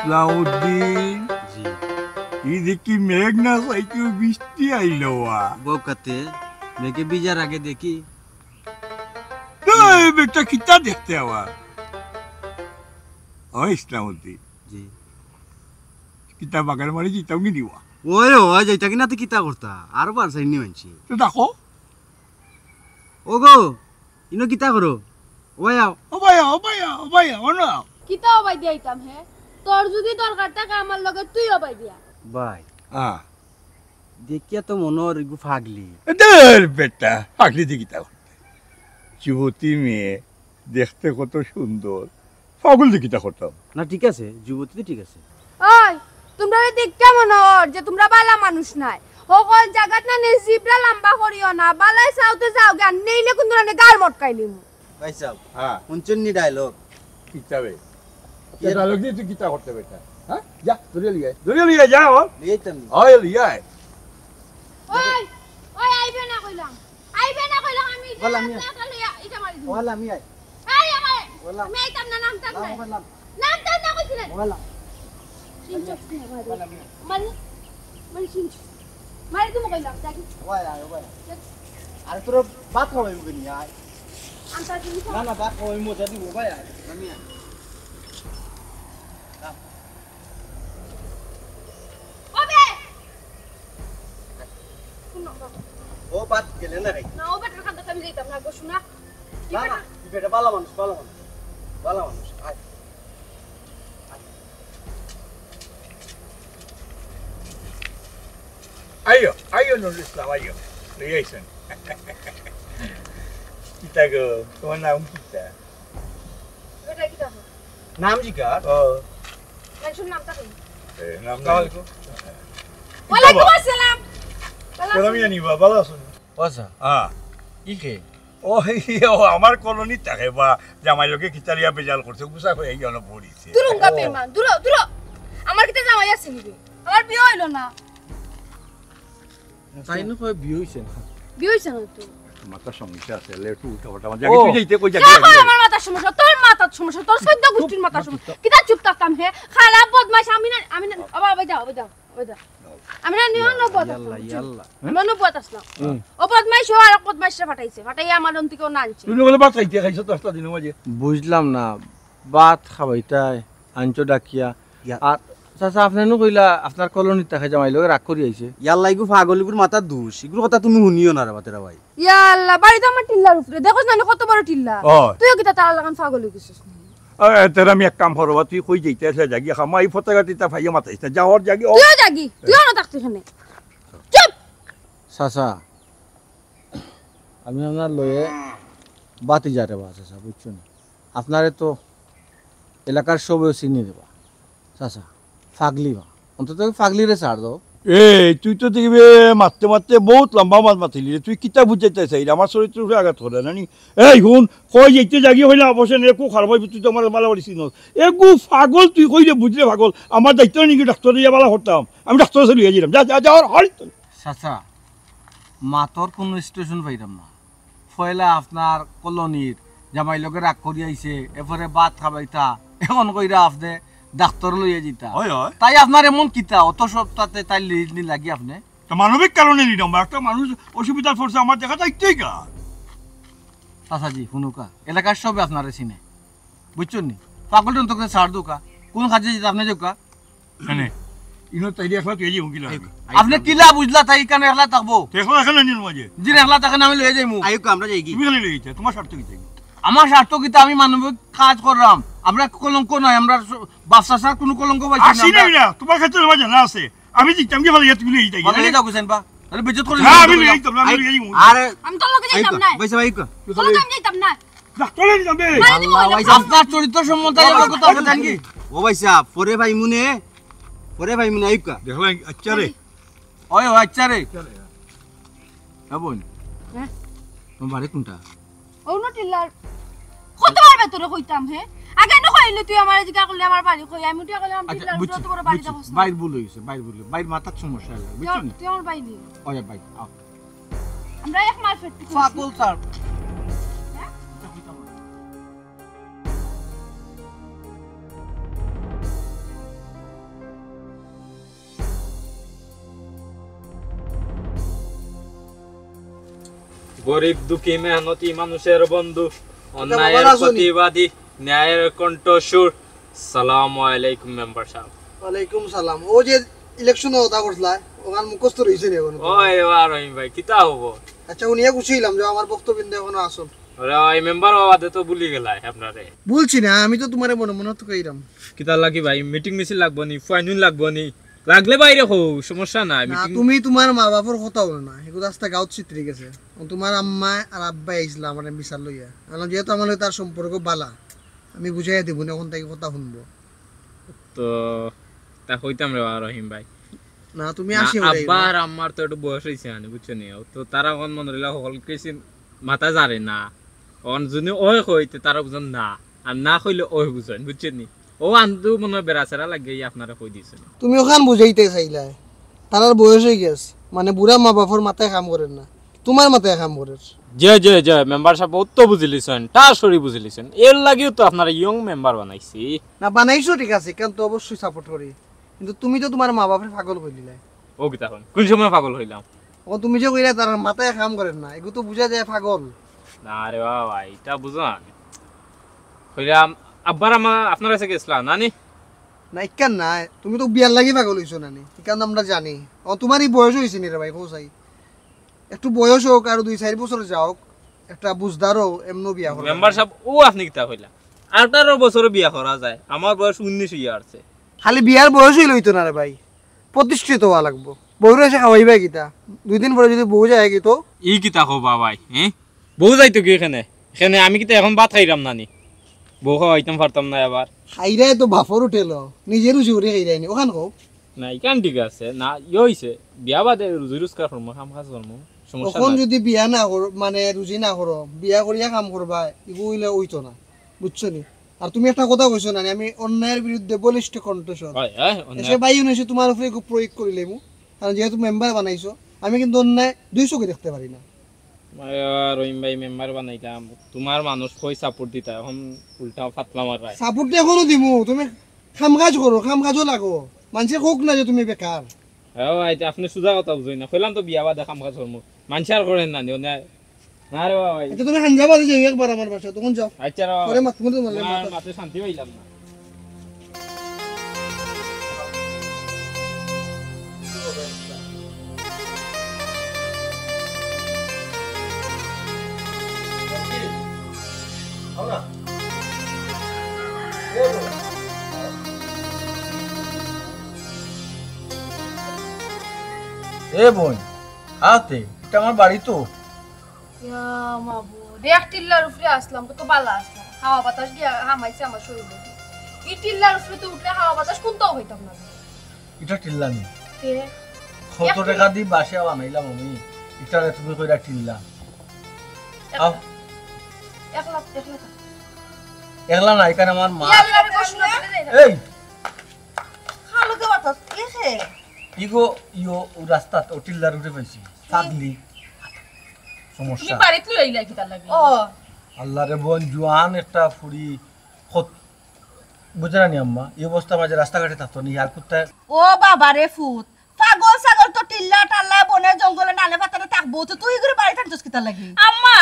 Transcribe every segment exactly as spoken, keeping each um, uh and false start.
ইসলামউদ্দিন, জি। ই দেখি মেঘ না চাইতেউ বৃষ্টি আইলো ওয়া। বউকাতে, মেঘে ভিজার আগে দেখি। এই বেটা কিতা দেখতে আবার? ও ইসলামউদ্দিন। জি। কিতা বাগান বাড়ি দিতাম কি দিবা? ওই, ওই, যাইতা কি না তে কিতা করতা? আর বার চাইনি মানছি। তো দেখো। ও গো, ইনো কিতা করো? ওবায় আও। ওবায় আও, ওবায় আও, ওবায় আও, অনো আও। কিতা ওবায় দিয়া আইতাম হে? তোর যুদি দরকার থাকে আমার লগে, তুই ওবায় দিয়া। ভাই, আ। দেখিয়া তো মনো অর ইগু ফাগলি। এ দূর বেটা, ফাগলি দি কিতা করতে? যুবতী মেয়ে, দেখতে কত সুন্দর। ফাগল দি কিতা করতাম? না, ঠিক আছে, যুবতী তো ঠিক আছে। ওই, তুমরারে দেখিয়া মনো অর যে তুমরা ভালা মানুষ নায়। হকল জাগাত না নি জিবরা লাম্বা করিও না, ভালায় চাওতে যাওগি, আর নেইলে কুনু ধরনে গাল মটকাইলিমু। ভাইসাব, হ্যাঁ। হুনছইন নি ডায়লগ? কিতা বে? এর ডায়লগ দি তুই কিতা করতে বেটা? হ্যাঁ? যা, ধরিয়া লিয়া আয়। ধরিয়া লিয়া আয়, যা, ও। লিয়াইতাম নি। ওই, লিয়া আয়। ওই, ওই, আইবে না কইলাম। আইবে না কইলাম আমি। বললাম, ইটা লইয়া, ইটা মারি দিমু। বললাম, আমি আই। এই, আমার, বললাম। আমি আইতাম না, নামতাম না। বললাম। নামতাম না কইছিলাম। বললাম। সিনচো, মারি। বললাম, আমি আই। মারি, মারি সিনচো। মারি দিমু কইলাম, দেখি। ওবায় আয়, ওবায় আয়। দেখ। আরে তোর ভাত খাওয়াইমু নি, আয়। আনতা দিমু। না, না, ভাত খাওয়াইমু, যা দিমু, ওবায় আয়। আমি আই। ওবে! হুনো, বাবা। ও বাদ গেলে না রে। না, ও বেটার কান্দাত আমি যাইতাম না, গো, শোনা। না, না, বেটা ভালা মানুষ, ভালা মানুষ। ভালা মানুষ, আয়। আয়। আইও, আইও নুরুল ইসলাম, আইও। লই আইছইন। কিতা গো, তুমার নাম কিতা? বেটা, কিতা নাম? নাম জিকার? ও। মানুষর নামটা কই? এ, নাম আসসালামু নাই। আলাইকুম। ওয়ালাইকুম আসসালাম। ভালা আছইন? আমি আনি বা, ভালা আছইন? ও আচ্ছা। হ্যাঁ। ই কে? ও, ই, ও, আমার কলোনিত থাকে বা, জামাইর লগে কিতা লইয়া বেজাল করছে, গুছা অইয়া ইয়া অনো পড়িছে। দুরুঙ্গা ও। বেইমান, দুরো, দুরো। আমার কিতা জামাই আছে নি বে? আমার বিয়া অইলো না। তাইন কয় বিয়া অইছে না। বিয়া অইছে না তো। মাথার সমস্যা আছে, লে একটু উল্টা পাল্টা। আমার ও। জায়গায় তুই যাইতে কই যাবি? দেখো আমার মাথার সমস্যা, তোর মাথার সমস্যা, তোর চৌদ্দ গোষ্ঠীর মাথার সমস্যা। কিতা চুপ থাকতাম হে? খারাপ বদমাইশ, আমি না, আমি না, ও বাবা, যাও, যাও, যাও। আমি না নিও না বদমাইশ, ইয়াল্লা, ইয়াল্লা। আমি না বদমাইশ না। হুম। ও বদমাইশ, ও আর বদমাইশরে পাঠাইছে, পাঠাইয়া আমার অন্তিকে না আনছে। তুই বলে ভাত খাইতে খাইছো দশটা দিনের মাঝে। বুঝলাম না, ভাত খাবাইতায় আনছো ডাকিয়া। ইয়া। আর চাচা, আপনে নু কইলা আপনার কলোনিত থাকে জামাইর লগে রাগ করি আইছে। ইয়াল্লা, ইগু পাগল, ইগুর মাথাত দুষ, ইগুর কথা তুমি হুনিও না রে বাতেরা ভাই। ইয়াল্লা, বাড়ি তো আমার টিল্লার উপরে, দেখোস না নি কত বড় টিল্লা? ও। তুইও কিতা তার লাখান পাগল অই গেছস নি? আরে, তোর আমি এক কাম করবা, তুই কই যাইতে আছে, যাগি খামা, এই ফতে গাতিটা ফাইয়া মাতাইস না, যাওয়ার যাগি, ও। তুইও যাগি, তুইও না থাকতে এখানে। চুপ! চাচা, আমি আপনার লগে বাতিজার বা, চাচা, বুঝছো নি? আপনারে তো এলাকার সবেউ চিনি রে বা, চাচা, ফাগলি বা। অন্তত ফাগলিরে ছাড় দেও। এই, তুই তো দেখবে মাততে মাততে বহুত লম্বা মাত মাতিলি রে। তুই কিতা বুঝাইতে চাইরে? আমার চরিত্রর উপরে আঘাত করে না নি? এই হুন, কই যাইতে যাগি অইলে অবশ্য নে, কু খারাপ অইব, তুই তো আমার বালা বাড়ি চিনস। এগু পাগল তুই কইলে বুঝলে পাগল। আমার দায়িত্ব নায় নি ডাক্তার দিয়া বালা করতাম। আমি ডাক্তার কাছে লইয়া যাইরাম। যা, যা, যা, আর হরি তো। চাচা, মাতর কুনু স্টেশন পাইরাম না। পয়লা আপনার কলোনির জামাইর লগে রাগ করি আইছে, এরপরে ভাত খাবাইতা, এখন কইরা আপনে ডাক্তার লইয়া যিতা। হয়, হয়। তাই আপনার এমন কিতা, অত সব তাতে তাই লিজ নি লাগি আপনে? তা মানবিক কারণে নিলাম, একটা মানুষ অসুবিধাত পড়ছে, আমার দেখা দায়িত্বই কা। চাচাজি, হুনুকা, এলাকার সবে আপনারে চিনে, বুঝছইন নি? পাগল টন তোকে ছাড় দৌকা, কোন কাজে যিতা আপনে যাউকা। কেনে? ইনো তাইরে একলা তুই যাইবো কিলা? আইউক, আইউক। আপনে কিলা বুঝলা তাই ইখানো একলা থাকবো? তে একলা থাকে না নির মাঝে? জি, একলা থাকে না, আমি লইয়া যাইমু। আইউক, আমরা যাইগি। তুমি খালি লইয়া যাইতে, তোমার স্বার্থ কিতা? আমার স্বার্থ কিতা? আমি মানবিক কাজ কররাম। আমরা কলঙ্ক নায়, আমরা স-, বাপ চাচার কুনু কলঙ্ক পাইছি না আসি আমরা। নাই না, তোমার ক্ষেত্রে তোমার জানা আছে। আমি দিতাম কি ভালো, তুমি লইয়া যাইতে। ভালো হয়ে যাও, হুসেন বা। তাহলে বেইজ্জত করে না, দিলাম আমি তো। লইয়া যাইতাম না, আমি আই-, লইয়া যাইমু। আরে, আমি তোর লগে আইউক, যাইতাম না। ভাই সাহেব, আইউক। তুই লইয়া যাইতাম না। ডাক্তার লইয়া যাইতাম রে। মারি দিব আল্লাহ, ভাই। আপনার চরিত্র সম্বন্ধে আরো কথা আছে জানি কি? ও ভাই সাহেব, পরে ভাই মুনে, পরে ভাই মুনে আইউক্কা। দেখলাম, আচ্ছা রে। ওই, ও আচ্ছা রে। হ্যাঁ বোন। হ্যাঁ? তোমার বাড়ি কোনটা? অউ নু টিল্লার। কতবার বে তোরে কইতাম, হে? আগে নু কইলে তুই আমারে জিগা করলে আমার বাড়ি কই, আমি উঠিয়া কইলাম আচ্ছা, টিল্লার বুঝছি, উপরে তোর বাড়ি বুঝছি। যাবো। ভাইর ভুল হইছে, ভাইর ভুল হইছে। ভাইর মাথার সমস্যা হইলো, তুই বুঝছো আমার, নি? তুই আমার ভাই নি। ওরে ভাই, আও। আমরা এক মাস পেট থেকে পাগল স্যার। হ্যাঁ? গরিব দুঃখী মেহনতি মানুষের বন্ধু, অন্যায়ের প্রতিবাদী, ন্যায়ের কণ্ঠস্বর। সালামু আলাইকুম মেম্বার সাহেব। ওয়ালাইকুম সালাম। ও যে ইলেকশনর কথা করছলা, ওখান মুখস্থ রইছে নি এখনো? ওই বা রহিম ভাই, কিতা হবো? আচ্ছা, হুনিয়া খুশি অইলাম যে আমার ভক্তবৃন্দ এখনো আছইন। ওরে, এই মেম্বার অওয়া বাদে তো ভুলি গেলায় আপনারে। ভুলছি না, আমি তো তুমারে মনে মনে তো কইরাম। কিতা লাগি ভাই, মিটিং মিছিল লাগবো নি, ফাইনুন লাগবো নি? লাগলে বাইরে কও, সমস্যা নাই। না, মিটিং তুমি তুমার মা বাপর কথা হুনো না, এগু রাস্তা গাউত ছিতরি গেছে। তুমার আম্মা আর আব্বা আইছলা আমারে বিচার লইয়া। কারণ যেহেতু আমার লগে তার সম্পর্ক বালা, আমি বুঝাইয়া দিমু নে, অখন থাকি কথা হুনবো। তো তা কইতাম রে বা রহিম ভাই। না, তুমি না, আসি ওটাই আব্বা না। আর আম্মার তো একটু বয়স অইছে আনি, বুঝছো নি? তো তারা অখন মনে অইলা হকল কিছু মাথা জারে না। অখন যদি ওই কইতে তারা বুঝন না, আর না কইলে ওই বুঝন, বুঝছো নি? ও আন্দু মনে হয় বেড়াছেড়া লাগে, এই আপনারা কই দিছেন। তুমি ওখান বুঝাইতে চাইলায়, তারার বয়স অই গেছে, মানে বুড়া মা বাপর মাথায় কাম করের না, তুমার মাথায় কাম করের। জি, জি, জি, মেম্বার সাব, অত বুঝিলিছইন, তা সরি বুঝিলিছইন। এর লাগিও তো আপনারা ইয়ং মেম্বার বানাইছি। না, বানাইছো ঠিক আছে, কেন তো অবশ্যই সাপোর্ট করি, কিন্তু তুমি তো তুমার মা বাপরে পাগল কইলিলায়। ও কিতা কন? কোন সময় পাগল হইলাম? ও তুমি যে কইলা তারার মাথায় কাম করের না, এগু তো বুঝা যায় পাগল। না রে বাবা, ইটা বুঝান। কইলাম, আব্বার আমা আপনার কাছে গেছলা, নানি? না, ইখান না, তুমি তো বিয়ার লাগি পাগল অইছো নানি, ইখান আমরা জানি। ও তুমার ই বয়স অইছে নি রে ভাই, কও চাই। একটু বয়স হোক, আরো দুই চাইর বছর যাউক, একটা বুঝদার অও, এমনেউ বিয়া করো। মেম্বার সাব, ও আপনে কিতা কইলা? আঠারো বছরে বিয়া করা যায়, আমার বয়স উনিশ অইয়া আছে। খালি বিয়ার বয়স অইলে অইতো না রে ভাই, প্রতিষ্ঠিত অওয়া লাগবো। বউরে এসে খাওয়াইবা কিতা? দুই দিন পরে যদি বউ যায় কি তো? ই কিতা কও বা ভাই, হ্যাঁ? বউ যাইতো কি এখানে? এখানে আমি কিতা এখন ভাত খাইরাম না নি? বউ খাওয়াইতাম পারতাম না আবার। খাইরায় তো বাপর হোটেল, নিজে রুজি করি খাইরায় নি, ওখান কও। না, ইখান ঠিক আছে। না, ইয়ে অইছে, বিয়া বাদে রুজি রোজগার করমু, কাম কাজ করমু, সমস্যা অখন নাই। যদি বিয়া না করো, মানে রুজি না করো, বিয়া করিয়া কাম করবা, ইগু অইলে অইতো না, বুঝছো নি? আর তুমি একটা কথা কইছো না, আমি অন্যায়ের বিরুদ্ধে বলিষ্ঠ কণ্ঠস্বর। হয়, হয়, অন্যায়। এসে ভাই উনি এসে তুমার উপরে ইগু প্রয়োগ করিলাইমু, কারণ যেহেতু মেম্বার বানাইছো, আমি কিন্তু অন্যায় দুই চোখে দেখতে পারি না। আরে রহিম ভাই, মেম্বার বানাইলাম, তুমার মানুষ কই সাপোর্ট দিতা, এখন উল্টা ফাতলা মাররায়। সাপোর্ট তো এখনো দিমু, তুমি কাম কাজ করো, কাম কাজও লাগো, মানষে কউক না যে তুমি বেকার। হ্যাঁ ভাই, তে আপনে সুজা কথা বুঝইন না, কইলাম তো বিয়া বাদে কাম কাজ করমু, মানষে আর করের না নি, অন্যায়। না রে বাবা ভাই। আচ্ছা, তুমি হাঞ্জা বাদে যাও একবার আমার বাসা, তখন যাও। আচ্ছা রে বাবা। পরে মাত-, মাত-, মাত-, মাত-, মাতে শান্তি পাইলাম না। এ বোন, আতে, ইটা আমার বাড়ি তো। ইয়া মাবুদ, এক টিল্লার উপরে আছলাম, কত বালা আছলাম। হাওয়া বাতাস দিয়া হামাইছে আমার শরীরে। ই টিল্লার উপরে তো উঠলে হাওয়া বাতাস কুন্তাও পাইতাম না। ইটা টিল্লা নি? কে? কত এক টেকা দি বাসা বানাইলাম আমি, ইটারে তুমি কইরা টিল্লা। এক আও। এক লাখ, এক লাখ। একলা না, এখানে আমার মা। ইয়া আল্লাহ রে, কষ্ট না করে যাই না। এই! খালো কে বাতাস, এ কে? ইগো, ইয়ো, ও রাস্তাত, ও টিল্লার উপরে পাইছি। ফাগলি। সমস্যা। তুমি বাড়িত লইলা কিতার লাগি? ও। আল্লাহ রে বোন, জুয়ান একটা ফুড়ি, কত, বুঝরা নি আম্মা, এই অবস্থা মাঝে রাস্তাঘাটে থাকতো নি, আর কুত্তায়। ও বাবা রে ফুত, পাগল ছাগল তো টিল্লা টাল্লা বনে জঙ্গলে নালে পাতারে থাকবো, তো তুই করে বাড়ি থাকতোস কিতার লাগি? আম্মা,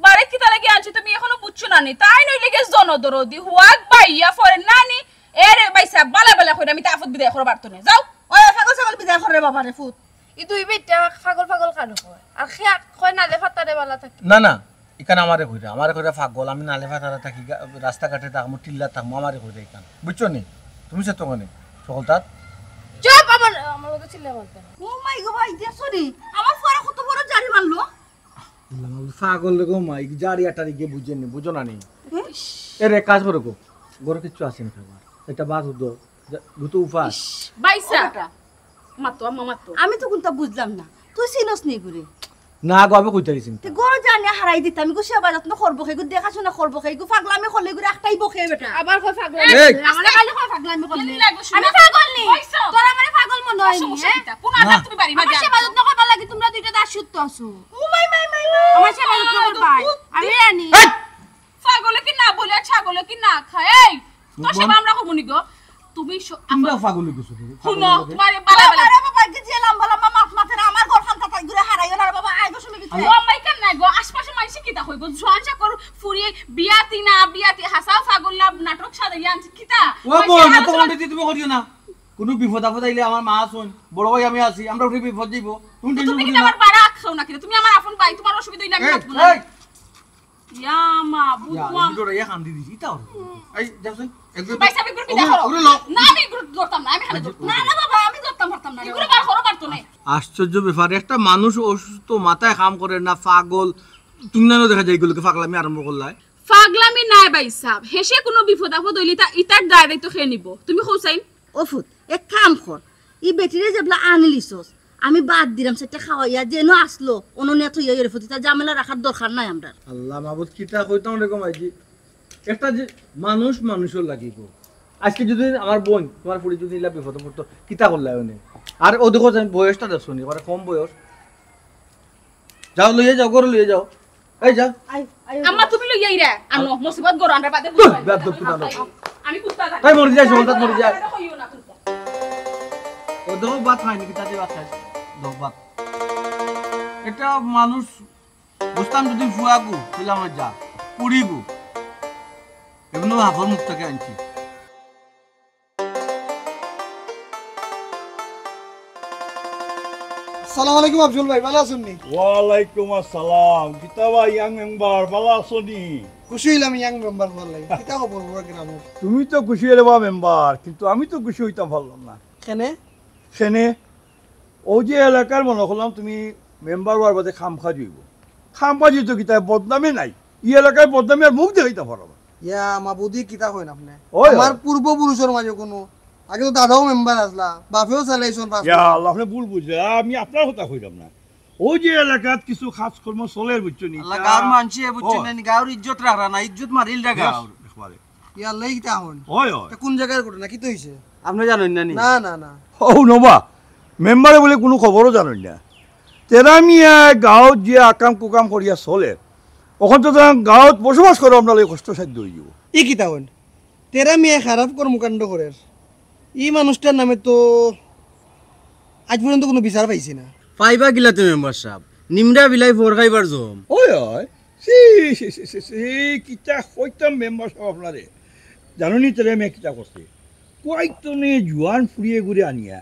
বাড়িত কিতার লাগি আনছি তুমি এখনো বুঝছো না নি? তাই নইলে গিয়ে জনদরদি, হুয়াক বাইয়া ফরে নানি, এ রে বাইসা, বালা বালা কইরা আমি তা আফত বিদায় করো বাড়তো নে। যাও। ওই পাগল ছাগল বিদায় করে রে বাবা রে ফুত। ই দুই বেটা পাগল পাগল কানো কয়। আর খে কয় নালে ফাতারে বালা থাকে। না, না, ইখান আমারে কইরা, আমারে কইরা পাগল, আমি নালে ফাতারে থাকি, গা-, রাস্তাঘাটে থাকমু, টিল্লা থাকমু, আমারে কইরা ইখান। বুঝছো নি? তুমি সে তো মানে, সকল তার। চুপ, আমার, আমার লগে চিল্লা মারতে না। ও মাই গো ভাই, দেখছো নি? আমার ফুয়ারে কত বড় জারি মারলো। বললাম, আমি পাগল রে গো মা, এই জারি আটারি গিয়ে বুঝে নি, বুঝো না নি? হুম? এ রে, কাজ করো গো, ঘরে কিচ্ছু আছে না খাবার, এটা বাদ দাও, যা, গুতো উপাস। ইস, বাইসা। ও বেটা। মাতো, আম্মা মাতো। আমি তো কুন্তা বুঝলাম না, তুই চিনস নি ঘুরে? না গো, আমি কইতে গেছি না। তে ঘরে জানি হারাই দিতে, আমি গো সেবা যত্ন করবো, কেগু দেখাশোনা করবো, কেগু পাগলামি করলে ঘুরে একটাই বকে বেটা। আবার কই পাগলামি? এই! রাস্তা খালি কই পাগলামি করলে? আমি পাগল নি। তোর আমারে পাগল মনে হয় নি, হ্যাঁ? কোন আঘাত তুমি বাড়ি আমার মাঝে সেবা যত্ন করবার লাগি তোমরা দুইটা দাস সুত্ত আছো। ও মাই, মাই, মাই, মাই। আমার সেবা যত্ন করবাই। আমি আনি। এই! পাগলে কি না বলে, ছাগলে কি না খায়? এই, তোর সেবা আমরা করবো নি গো। তুমি স-, তোমরা পাগল হয়ে গেছো। হুনো, তোমার এই বালা বালা। আরে বাবা, কি যে লম্বা লম্বা মাত মাতে না, আমার ঘর খান তাতাই ঘুরে হারাইও না রে বাবা, আয় গো, শুনে দিতে। ও মাই, কেন নাই গো? কিতা কইবো? জোয়ান চাকর ফুরিয়ে বিয়াতি না বিয়াতি, হাছাউ পাগল না নাটক সাজাইয়া আনছে কিতা? ও ভাই, বউ, সে না তো আলোচনা কন্ডিতি তুমি করিও না। কুনু বিপদ আপদ আইলে আমার মা আছইন, বড় ভাই আমি আছি, আমরা উঠি বিপদ যাইবো। তুমি তো টেনশন তুমি করিও কিতা না। আমার বাড়া খাও না কিতা? তুমি আমার আপন ভাই, তোমার অসুবিধা হইলে আমি এই, মাতবো না। এই। ইয়া মা, ইয়া, বুঝলাম। এই দুটো ইয়া কান্দি দিছি, ইতা ওর। এই, যাও, যাও, একটু ভাই সাহেব, এগুলো বিদায় করো। ওগুলো লও। না, আমি এগুলো ধরতাম না, আমি খালি ধরতাম। না, না বাবা, আমি ধরতাম পারতাম না। এগুলো বার করো, পারতো না। আশ্চর্য ব্যাপার, একটা মানুষ অসুস্থ, মাথায় কাম করে না, পাগল, তুমি না দেখা যায় এগুলোকে পাগলামি আরম্ভ করলায়। পাগলামি নায় ভাই সাহেব, হেষে কুনু বিপদ আপদ অইলে তা ইতার দায় দায়িত্ব কে নিবো? তুমি কও চাইন? ও ফুত, এক কাম কর, ই বেটিরে যেবলা আনিলিছস, আমি বাদ দিরাম, সেটা খাওয়াইয়া যেন আসলো, অনো নিয়া থইয়া এর ফুত, ইতা ঝামেলা রাখার দরকার নাই আমরার। আল্লাহ মাবুদ, কিতা কইতাম রে গো মাইজি, একটা যে মানুষ মানুষর লাগিবো। আজকে যদি আমার বোন, তোমার ফুড়ি যদি ইলা বিপদে পড়তো, কিতা করলায় অনে? আর ও দেখো, বয়সটা দেখছো নি, মানে কম বয়স। যাও, লইয়া যাও, ঘরে লইয়া যাও। এই যা। আই, আই, আম্মা, তুমি লইয়া আইরা, আনো, মুসিবত গরো, আমরা বাদে দুর, বুঝবাই। বেয়াদব কুত্তা লোক। আমি কুত্তা জানি। তাই মরি যায়, সমাজ মরি যায়। আরে কইও না কুত্তা। ও দেখো, ভাত খায়নি, কিতা দিয়ে ভাত খায়? দেখো, ভাত। এটা মানুষ, বুঝতাম যদি ফুয়াগু, ছিলাম আর যা, পুরিগু। এমনি হাফর মুখ থেকে আনছি। আসসালামু আলাইকুম আফজল ভাই, ভালা আছইন নি? ওয়ালাইকুম আসসালাম। কিতা বা ইয়াং মেম্বার, ভালা আছো নি? খুশি অইলাম ইয়াং মেম্বার অওয়ার লাগি। কিতা খবর পুরা গ্রামর? তুমি তো খুশি অইলে বা মেম্বার, কিন্তু আমি তো খুশি অইতাম পারলাম না। কেনে? কেনে? অউ যে এলাকার মনো করলাম তুমি মেম্বার অওয়ার বাদে কাম কাজ অইবো। কাম কাজ অইতো কিতা, বদনামে নাই। ই এলাকায় বদনামে আর মুখ দেখাইতাম পারো না। ইয়া মাবুদি, কিতা কইন আপনে? ওই, আমার ওই। পূর্বপুরুষর মাঝে কুনু, আগে তো দাদাও মেম্বার আছলা, বাপেও চালাইছইন পাঁচ ইয়া বছর। আল্লাহ, আপনে ভুল বুঝরা, আমি আপনার কথা কইলাম না। অউ যে এলাকাত কিছু কাজকর্ম চলের, বুঝছো নি? আল্লাহ, তা গাঁওর মানষে, বুঝছো ও। নি? গাঁওর ইজ্জত রাখরা না, ইজ্জত মারিলরা গাঁওর। একবারে। ইয়া আল্লাহ, কিতা কইন? ওই, ওই। তা কুন জাগার ঘটনা, কিতা অইছে? আপনে জানইন না নি? না, না, না। ও নবা, মেম্বারে বুলে কুনু খবরও জানইন না। তেরা মিয়া গাঁওত যে আকাম কুকাম করিয়া চলের, অখন তো তারা গাঁওত বসবাস করা আপনার লাগি কষ্টসাধ্য অইযিবো। ই কিতা কইন? তেরা মিয়ায় খারাপ কর্মকাণ্ড করের। ই মানুষটার নামে তো আইজ পর্যন্ত কুনু বিচার পাইছি না। পাইবা কিলাতে মেম্বার সাব? নিমড়া বিলাই ফর খাইবার জম। ওই, ওই। ছি, ছি, ছি, ছি, ছি, কিতা কইতাম মেম্বার সাব আপনারে। জানইন নি তেরা মিয়ায় কিতা করছে? কয়তনে জুয়ান ফুড়ি এগুরে আনিয়া,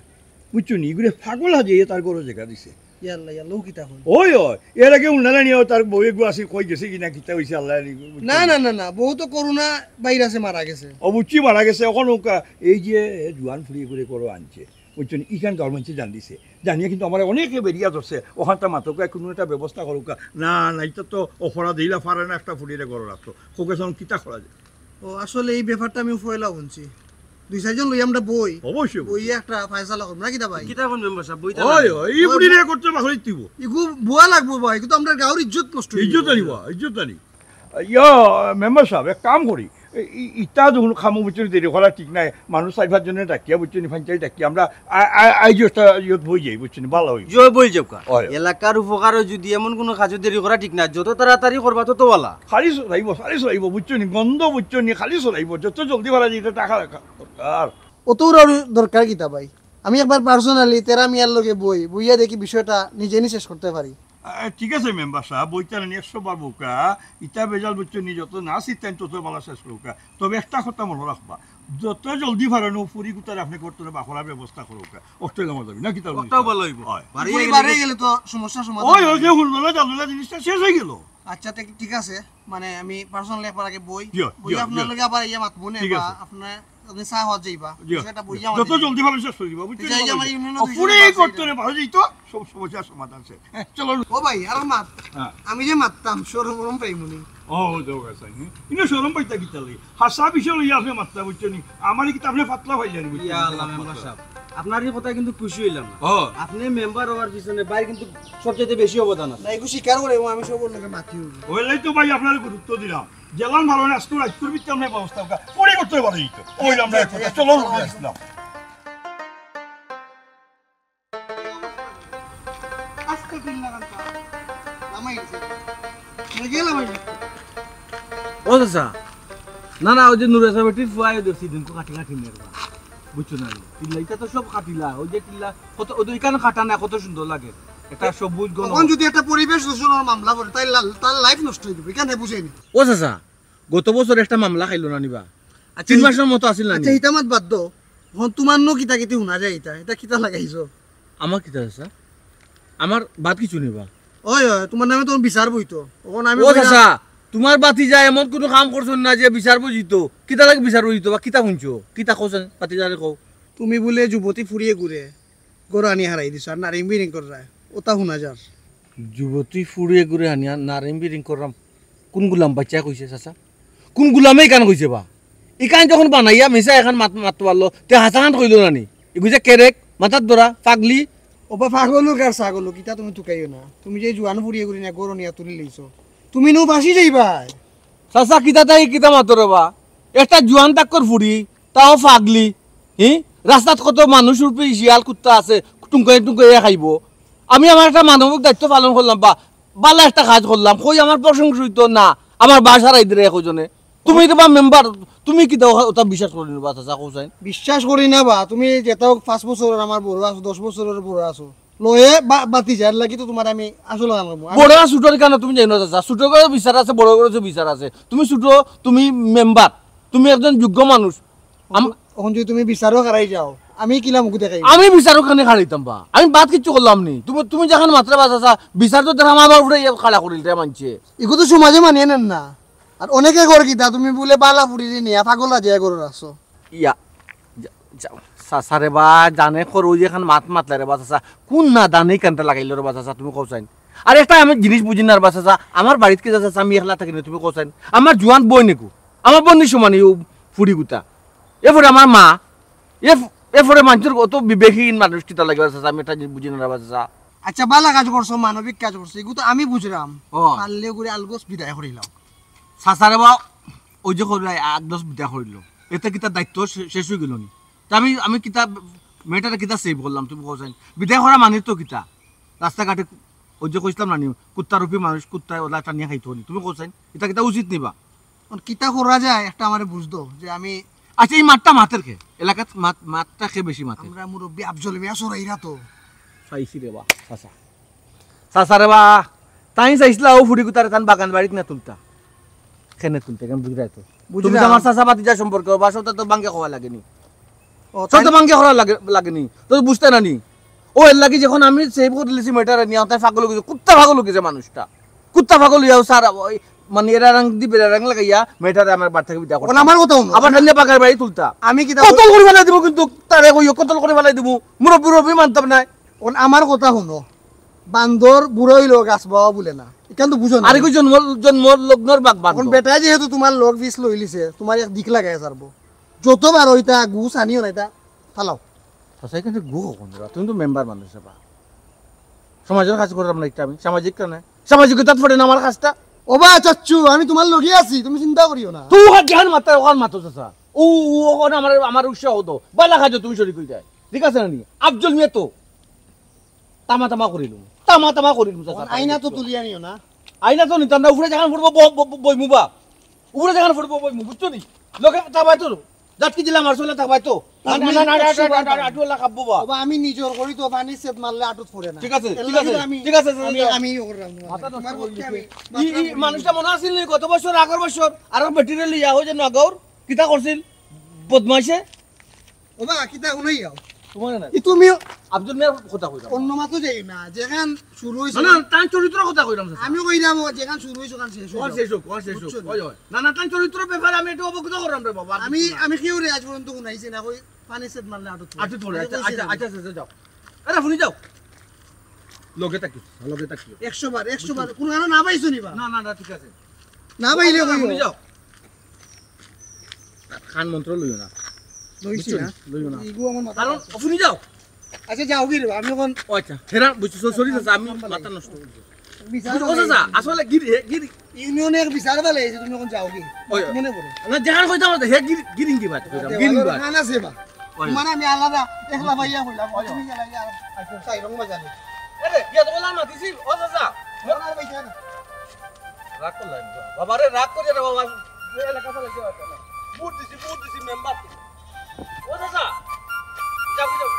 বুঝছো নি, এগুরে পাগল হাজাইয়া তার ঘরো জাগা দিছে। ইয়াল্লা, ইয়াল্লা, ও কিতা কইন? ওই, ওই, এর আগে উনারা নিয়া তার বউ এগু আছে, কই গেছে কিনা, কিতা অইছে, আল্লাহ জানে, বুঝছো না, নি? না, না, না, বউ তো করোনা ভাইরাসে মারা গেছে। ও, বুঝছি, মারা গেছে। অখন অউকা, এই যে জুয়ান ফুড়ি এগুরে ঘরো আনছে, বুঝছো নি, ইখান গাঁওর মানষে জান দিছে, জানিয়া কিন্তু আমারে অনেকে বেড়িয়া ধরছে, অখানতা মাতউক্কা, কুনু একটা ব্যবস্থা করউক্কা। না, না, ইতা তো অপরাধ, ইলা পারে না একটা ফুড়িরে ঘরো রাখতো। কউক্কা অখন কিতা করা যায়? ও, আসলে ই ব্যাপারটা আমি পয়লা হুনছি। দুই চাইরজন লইয়া আমরা বই। অবশ্যই, অবশ্যই। বইয়া একটা ফয়সালা করমু, না কিতা ভাই? কিতা কইন মেম্বার সাব, বইতা ওই, লাগে। ওই, ই ওই, বুড়িরে করতে বাকরি দিব। ইগু বুয়া লাগবো ভাই, কিন্তু আমরার গাঁওর ইজ্জত নষ্ট অইবো। ইজ্জত আনিবা, ইজ্জত আনি। ইয়া, মেম্বার সাব, এক কাম করি। ই-, ই-, ইতা যখন খামু বুঝছো নি, দেরি করা ঠিক নাই। মানুষ চাইর পাঁচজনে ডাকিয়া, বুঝছো নি, পঞ্চায়েত ডাকিয়া আমরা আ-, আ-, আইজ একটা ইয়ত বই যাই, বুঝছো নি, ভালা অইবো। জয় বই যাউক্কা। হয়। এলাকার উপকারে যদি এমন কুনু কাজো দেরি করা ঠিক না, যত তাড়াতাড়ি করবা তত ভালা। খালি ছড়াইবো, খালি ছড়াইবো, বুঝছো নি? গন্ধ বুঝছো নি, খালি ছড়াইবো। যত জলদি পারা যায়, ইটা টাকা রাখা দরকার। অত উড়াউড়ি দরকার কিতা ভাই? আমি একবার personally তেরা মিয়ার লগে বই, বইয়া দেখি বিষয়টা নিজে নি শেষ করতে পারি। আহ, ঠিক আছে মেম্বার সাব, বইতা নানি একশো বার বউক্কা, ইতা বেজাল বুঝছো নি, যত না সিতাইন তত ভালা শেষ করউক্কা। তবে একটা কথা মনো রাখবা, যত জলদি পারইন ফুড়ি গুতারে আপনে করতে বাকরার ব্যবস্থা করউক্কা। অটাউ আমার দাবি, না কিতা? অটাউ ভালা অইবো। হয়। বাড়ি ফুড়ি গেলে বাড়ি গেলে তো সমস্যা সমাধান ওই, ওই অইবো। যে হুলমেলা জালমেলা জিনিসটা শেষ অইগেলো। আচ্ছা, তে ঠিক আছে, মানে আমি personally একবার আগে বই, জি, বই জি, আপনার জি। লগে আবার ইয়া মাতমু নে ঠিক বা আছে। আপনার আপনে চা খাওয়াত যাইবা, জি, বিষয়টা জি। বইয়া যত মাতমু। জলদি পারইন শেষ করি দিবা, বুঝছো নি? যাই, আমার ইউনিয়নও ও, দুইজন ফুড়ি আছে, করতে রে, ভালা যাইতো, সব সমস্যার সমাধান আছে। হ্যাঁ, চলো। ও ভাই, আর মাত। হ্যাঁ। আমি যে মাততাম, শরম মরম পাইমু নি। ও, যাও গা, সাইনি। ইনো শরম পাইতা কিতা লাগি? হাছা বিষয় লইয়া আপনে মাততা, বুঝছো নি? আমারে কিতা আপনে পাতলা পাইলা নি, বুঝছো নি? ইয়া আল্লাহ, মেম্বার সাব। আপনার ই কথায় কিন্তু খুশি অইলাম না। ও। আপনে মেম্বার অওয়ার পিছনে ভাইর কিন্তু সবচাইতে বেশি অবদান আছে। না, এগু স্বীকার করে, ও আমি সব অন্যকে মাতি অইবো। অইলেই তো ভাই আপনারে গুরুত্ব দিলাম। যেলান ভালা অয় না, আজকে রাইতর ভিতরে আমরা ব্যবস্থা করবা। পরে করতে পারি তো। ওই আমরা এক কথা, চলো, আমরা আসলাম। আজকে দিন লাগান তো। লামাই গেছে। নিয়ে গেলাম আমি। ও চাচা, না, না, ওই যে নুরে সাহেব, ঠিক ফুয়ায় দেখছি, দিন কো কাটি কাটি নিয়ে গেলাম। বুঝছো না? টিল্লা, ইটা তো সব কাটিলা। ওই যে টিল্লা, কত, ওই যে এখানে কাটা না, কত সুন্দর লাগে। এটা সবুজ গণ- তখন যদি একটা পরিবেশ দূষণর মামলা পড়ে, তাই লা-, তার লাইফ নষ্ট হয়ে যাবে। কেন বুঝাইনি? ও চাচা, গত বছর একটা মামলা খাইলো না নিবা? আচ্ছা, তিন মাসের মতো আছিল না আচ্ছা, নি? হিতামাত বাদ দাও। এখন তোমার নো কিতা কিতি হুনা যায় এটা? এটা কিতা লাগাইছো? আমার কিতা আছে? আমার বাদ কিছু নিবা? ওই, ওই, তোমার নামে তখন বিচার বইতো। তখন আমি ও কইলাম, চাচা, তোমার বাতি যায় এমন কোনো কাম করছো না যে বিচার বইতো। কিতা লাগে বিচার বইতো বা কিতা শুনছো? কিতা কওছেন বাতি যারে কও? তুমি বুলে যুবতী ফুরিয়ে ঘুরে, ঘর আনি হারাই দিছো, আর নারিং বিরিং কররায়। ওটা হুনা যার। যুবতী ফুরিয়ে ঘুরে আনিয়া নারিং বিরিং কররাম। কোন গুলাম বাচ্চা কইছে চাচা? কোন গুলামে ইখান কইছে বা? ইখান যখন বানাইয়া মিছা এখান মাত-, মাততে পারলো, তে হাসাহান কইলো না নি? এগুজে কেরেক, মাথার দরা, পাগলি। ওবা পাগল হোক আর ছাগল হোক, ইতা তুমি তুকাইও না। তুমি যে জুয়ান ফুরিয়ে ঘুরে না গরু নিয়া তুলি লইছো, তুমি নু ফাঁসি যাইবায়। চাচা, কিতা তাই কিতা মাতো রে বা? একটা জুয়ান তাক্কর ফুরি, তাও পাগলি। হি? রাস্তাত কত মানুষ রূপী শিয়াল কুত্তা আছে, টুঙ্কাই টুঙ্কাইয়া খাইবো। আমি আমার একটা মানবিক দায়িত্ব পালন করলাম বা বালা একটা কাজ করলাম, কই আমার প্রশংসিত না, আমার বাসার আইদরে একজনে। তুমি তো বা মেম্বার, তুমি কিতা ওটা বিশ্বাস করি নিবা, চাচা, কওছাইন? বিশ্বাস করি না বা, তুমি যেটা হোক পাঁচ বছরের আমার বড় আছো, দশ বছরের বড় আছো, লয়ে বা-, বাতি যার লাগি তো তোমার আমি আসল কাম করবো। আমি বড় আর ছোটর কেন তুমি জানো, চাচা? ছোট করে বিচার আছে, বড় করে বিচার আছে। তুমি ছোট, তুমি মেম্বার, তুমি একজন যোগ্য মানুষ। আম- এখন যদি তুমি বিচারও হারাই যাও, আমি কিলা মুখ দেখাই? আমি বিচারও খানে হারাইতাম বা? আমি বাদ কিচ্ছু করলাম নি। তুমি, তুমি যেখান মাত্রা বাস আছা, বিচার তো তারা আমার উপরে ইয়ে খাড়া করিল রে মানছে। এগু তো সমাজে মানিয়ে নেন না। আর অনেকে কর কিতা, তুমি বুলে বালা ফুরিরে নিয়া পাগল আজ এ করে রাখছো। ইয়া, যা-, যা-, চাচা রে বা, জানে কর ওই যেখান মাত মাতলা রে বা চাচা, কোন না দানে কানটা লাগাইল রে বা চাচা, তুমি কওছাইন। আর একটা আমি জিনিস বুঝি না রে বা চাচা, আমার বাড়িত কি চাচা, আমি একলা থাকি না, তুমি কওছাইন। আমার জুয়ান বই নেকু, আমার বন্ধু সমানি ও ফুড়ি গুতা। এরপরে আমার মা, এ-, এরপরে মানুষের অত বিবেকহীন মানুষ কিতা লাগে চাচা, আমি একটা জিনিস বুঝি না রে বা চাচা। আচ্ছা, বালা কাজ করছো, মানবিক কাজ করছো, এগু তো আমি বুঝলাম। ও। পারলে করে আলগোস বিদায় করিলাম। চাচা রে বা, ওই যে করলাই আলগোস বিদায় করিল, এতে কিতা দায়িত্ব শে-, শেষ হয়ে গেল নি? তা আমি, আমি কিতা, মেয়েটারে কিতা সেভ করলাম, তুমি কওছাইন? বিদায় করা মানে তো কিতা? রাস্তাঘাটে ওই যে কইছিলাম না নি, কুত্তা রূপী মানুষ, কুত্তায় ওলা টানিয়া খাইতো নি, তুমি কওছাইন? এটা কিতা উচিত নিবা? এখন কিতা করা যায়, একটা আমারে বুঝ দাও, যে আমি আচ্ছা, এই মাতটা মাতের কে? এলাকাত মাত-, মাতটা কে বেশি মাতের? আমরা মুরব্বি আফজল মিয়া সরাইরা তো। চাইছি রে বা, চাচা। চাচা রে বা, তাই চাইছিলা ও ফুড়ি গুতারে তান বাগান বাড়িত না তুলতা। কেনে তুলতে, কেন বুঝরায় তো? বুঝরাম। তুমি তো আমার চাচা ভাতিজা সম্পর্কে, ও বাসা তো বাঙ্গে খাওয়া লাগেনি। ও, সব তো তাই বাঙ্গে খাওয়া লাগে, লাগেনি। তো বুঝতে না নি? ও এর লাগি যখন আমি সেভ করে দিলেছি মেয়েটারে নিয়ে, তাই পাগল হয়ে গেছে, কুত্তা পাগল হয়ে গেছে মানুষটা। কুত্তা পাগল হইয়াও স্যার, ওই, মানে, এরা রাং দি, বেড়া রাং লাগাইয়া, মেয়েটারে আমার বাড়ি থেকে বিদায় করতাম। ওন আমার কথা হুনো। আবার টানিয়া বাগান বাড়ি তুলতা। আমি কিতা কতল করে ফেলাই দিব কিন্তু, তারে কইও, কতল করে ফেলাই দিব। মুরব্বি, মুরব্বি মানতাম না। ওন আমার কথা হুনো। বান্দর বুড়া হইলেও গাছ বাওয়া বলে না। এখান তো বুঝো না। আরে কই জন্ম, জন্ম লগ্নর বাগ বান্দর। এখন বেটায় যেহেতু তোমার লগ পিস লইলিছে, তোমার এক দিক লাগাই ছাড়বো। যতবার ওইটা গুছ আনিও না, এটা ফালাও। চাচা, এখানে গু কখন দিবা? তুমি তো মেম্বার মানুষ, বাবা। সমাজের কাজ করলাম না একটা আমি, সামাজিক কেন? সামাজিকতাত পড়ে না আমার কাজটা। ও বা চাচ্চু, আমি তোমার লগে আছি, তুমি চিন্তা করিও না। তুই ওখান যেখান মাত্রা ওখান মাতো চাচা। ও, ও ওখানে আমার, আমার উৎসাহ হতো। বালা কাজে তুমি শরীর হয়ে যায়। ঠিক আছে না নি? আফজল মিয়া তো তামা তামা করিলু। তামা তামা করিলু, চাচা। আইনা তো তুলিয়া নিও না। আইনা তো নিতাম না, উপরে যেখান পড়বো, ব-, ব-, ব-, বইমু বা। উপরে যেখান পড়বো, বইমু, বুঝছো নি? লোকে তাবাই তো, জাতকি দিলাম আর চলে তাবাই তো। না, না, না, না, না, না, না, না, আটুয়ালা খাবো বা। বাবা, আমি নিজর করি তো, পানি সেট মারলে আটুত পড়ে না। ঠিক আছে, এর ঠিক লাগি আছে, তো আমি, ঠিক আছে, আমি, যাও। আমি ইয়ে করলাম না। মাথা নষ্ট তোমার করে পক্ষে দিছে। আমি ই, ই, মানুষটা মনে আছিল নি? গত বছর, আগর বছর, আরো মেটেরিয়াল ইয়া হয়ে যে নগাঁওর, কিতা করছিল? বদমাইশে। ও বা, কিতা হুনাই যাও? তোমার না। ই তুমি আব্দুল মিয়ার কথা কইলাম। অন্য মাতো যাই না, যেখান শুরু হইছে না, না, না। তার চরিত্র কথা কইলাম, চাচা। আমিও কইলাম, ও যেখান শুরু হইছে, ওখান শেষ হইছে। ওখান শেষ হোক, ওখান শেষ হোক। বুঝছো নি? ওই, ওই। না, না, তার চরিত্র ব্যাপারে আমি এটা অবগত করলাম রে বাবা, আর আমি, কিছু না। আমি কেউ রে আজ পর্যন্ত হুনাইছি না, কই পানি সেট মারলে আটুত পড়ে। আটুত পড়ে, আমি আচ্ছা, কইছি আচ্ছা, না। আচ্ছা, আচ্ছা, আচ্ছা, যাও। আরে, শুনি যাও। লগে থাকিও, লগে থাকিও। একশো বার, একশো বার, কোনো কারণে না পাইছো নি বা? না, না, না, ঠিক আছে। না পাইলে কইও। শুনি যাও। খান মন্ত্র লইও না। লইছি বুঝছো না। নি? লইও না। ইগু আমার মাথা কারণ আছে। শুনি যাও। আচ্ছা, যাও কি রে, আমি এখন ও আচ্ছা, হেরা, বুঝছো, সরি, চাচা, আমি মাথা নষ্ট করছি। বিচার বুঝছো, চাচা, আসলে গিরি, হে, গিরি। ইউনিয়নে এক বিচার বালে এসে তুমি এখন যাও কি? ওই, ওই। মনে পড়ে। না, যেখানে কইতাম, হে গিরি, গিরিঙ্গি বাদ, কইতাম, দেওয়ালের গিরিঙ্গি বাদ। না, না, সেবা। ওই। মানে আমি আলাদা, একলা ভাইয়া কইলাম, ওই। তুমি গেলা, ইয়া, আচ্ছা, চাই রং বাজারে। আরে, ইয়া তো বললাম না, দিছি, ও চাচা। মনে আর ভাই জানো। রাগ করলাম, বাবা রে, রাগ করিয়া রে বাবা, এ এলাকা চালাইতে পারবে না। ভোট দিছি, ভোট দিছি, মেম্বার। ও চাচা, যাও, যাও।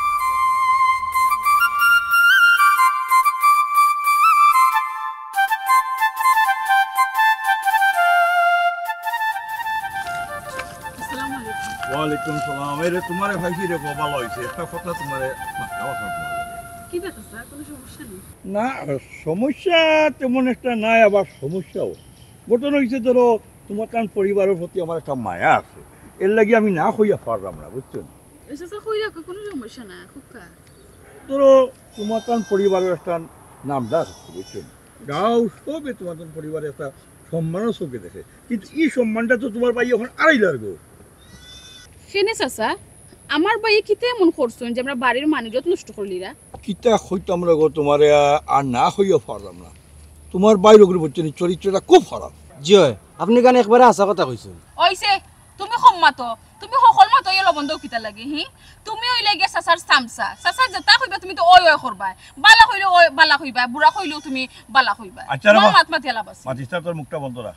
সালাম। এরে, তুমারে পাইছি রে গো, ভালা অইছে। একটা কথা তুমারে মাততাম। কিতা চাচা, কুনু সমস্যা নি? না, সমস্যা তেমন একটা নাই, আবার সমস্যাও। ঘটনা অইছে, ধরো, তুমার তান পরিবারর প্রতি আমার একটা মায়া আছে, এরলাগি আমি না কইয়া পারলাম না, বুঝছো নি? এ চাচা, কইরা কই, কুনু সমস্যা না, খুব খা। ধরো, তুমার তান পরিবারর একটা নাম ডাক আছে, বুঝছো নি? গাঁও সবে তুমার তান পরিবারর একটা সম্মানর চউখে দেখে, কিন্তু ই সম্মানটা তো তুমার ভাই অখন আড়াইলার গো। কেনে চাচা, আমার ভাইয়ে কিতা এমন করছইন যে আমরার বাড়ির মান ইজ্জত নষ্ট করলিরা? কিতা কইতাম রে গো তুমারে, আ-, আর না কইয়া পারলাম না। তুমার ভাইর অগুরে, বুঝছো নি, চরিত্রটা খুব খারাপ। জি অয়, আপনে কেনে একবারে হাছা কথা কইছইন। অইছে, তুমি কম মাতো, তুমি হকল মাতো, ইয়ে লবণ দাও কিতার লাগি, হি? তুমি অইলায় গিয়া চাচার চামচা, চাচা যেতা কইবা তুমি তো অয় অয় করবায়, বালা কইলেও অয় বালা কইবায়, বুরা কইলেও তুমি বালা কইবায়। আচ্ছা রে তুমার মা, মাত মাতিয়া লাভ আছে? মাতিস না, তোর মুখটা বন্ধ রাখ।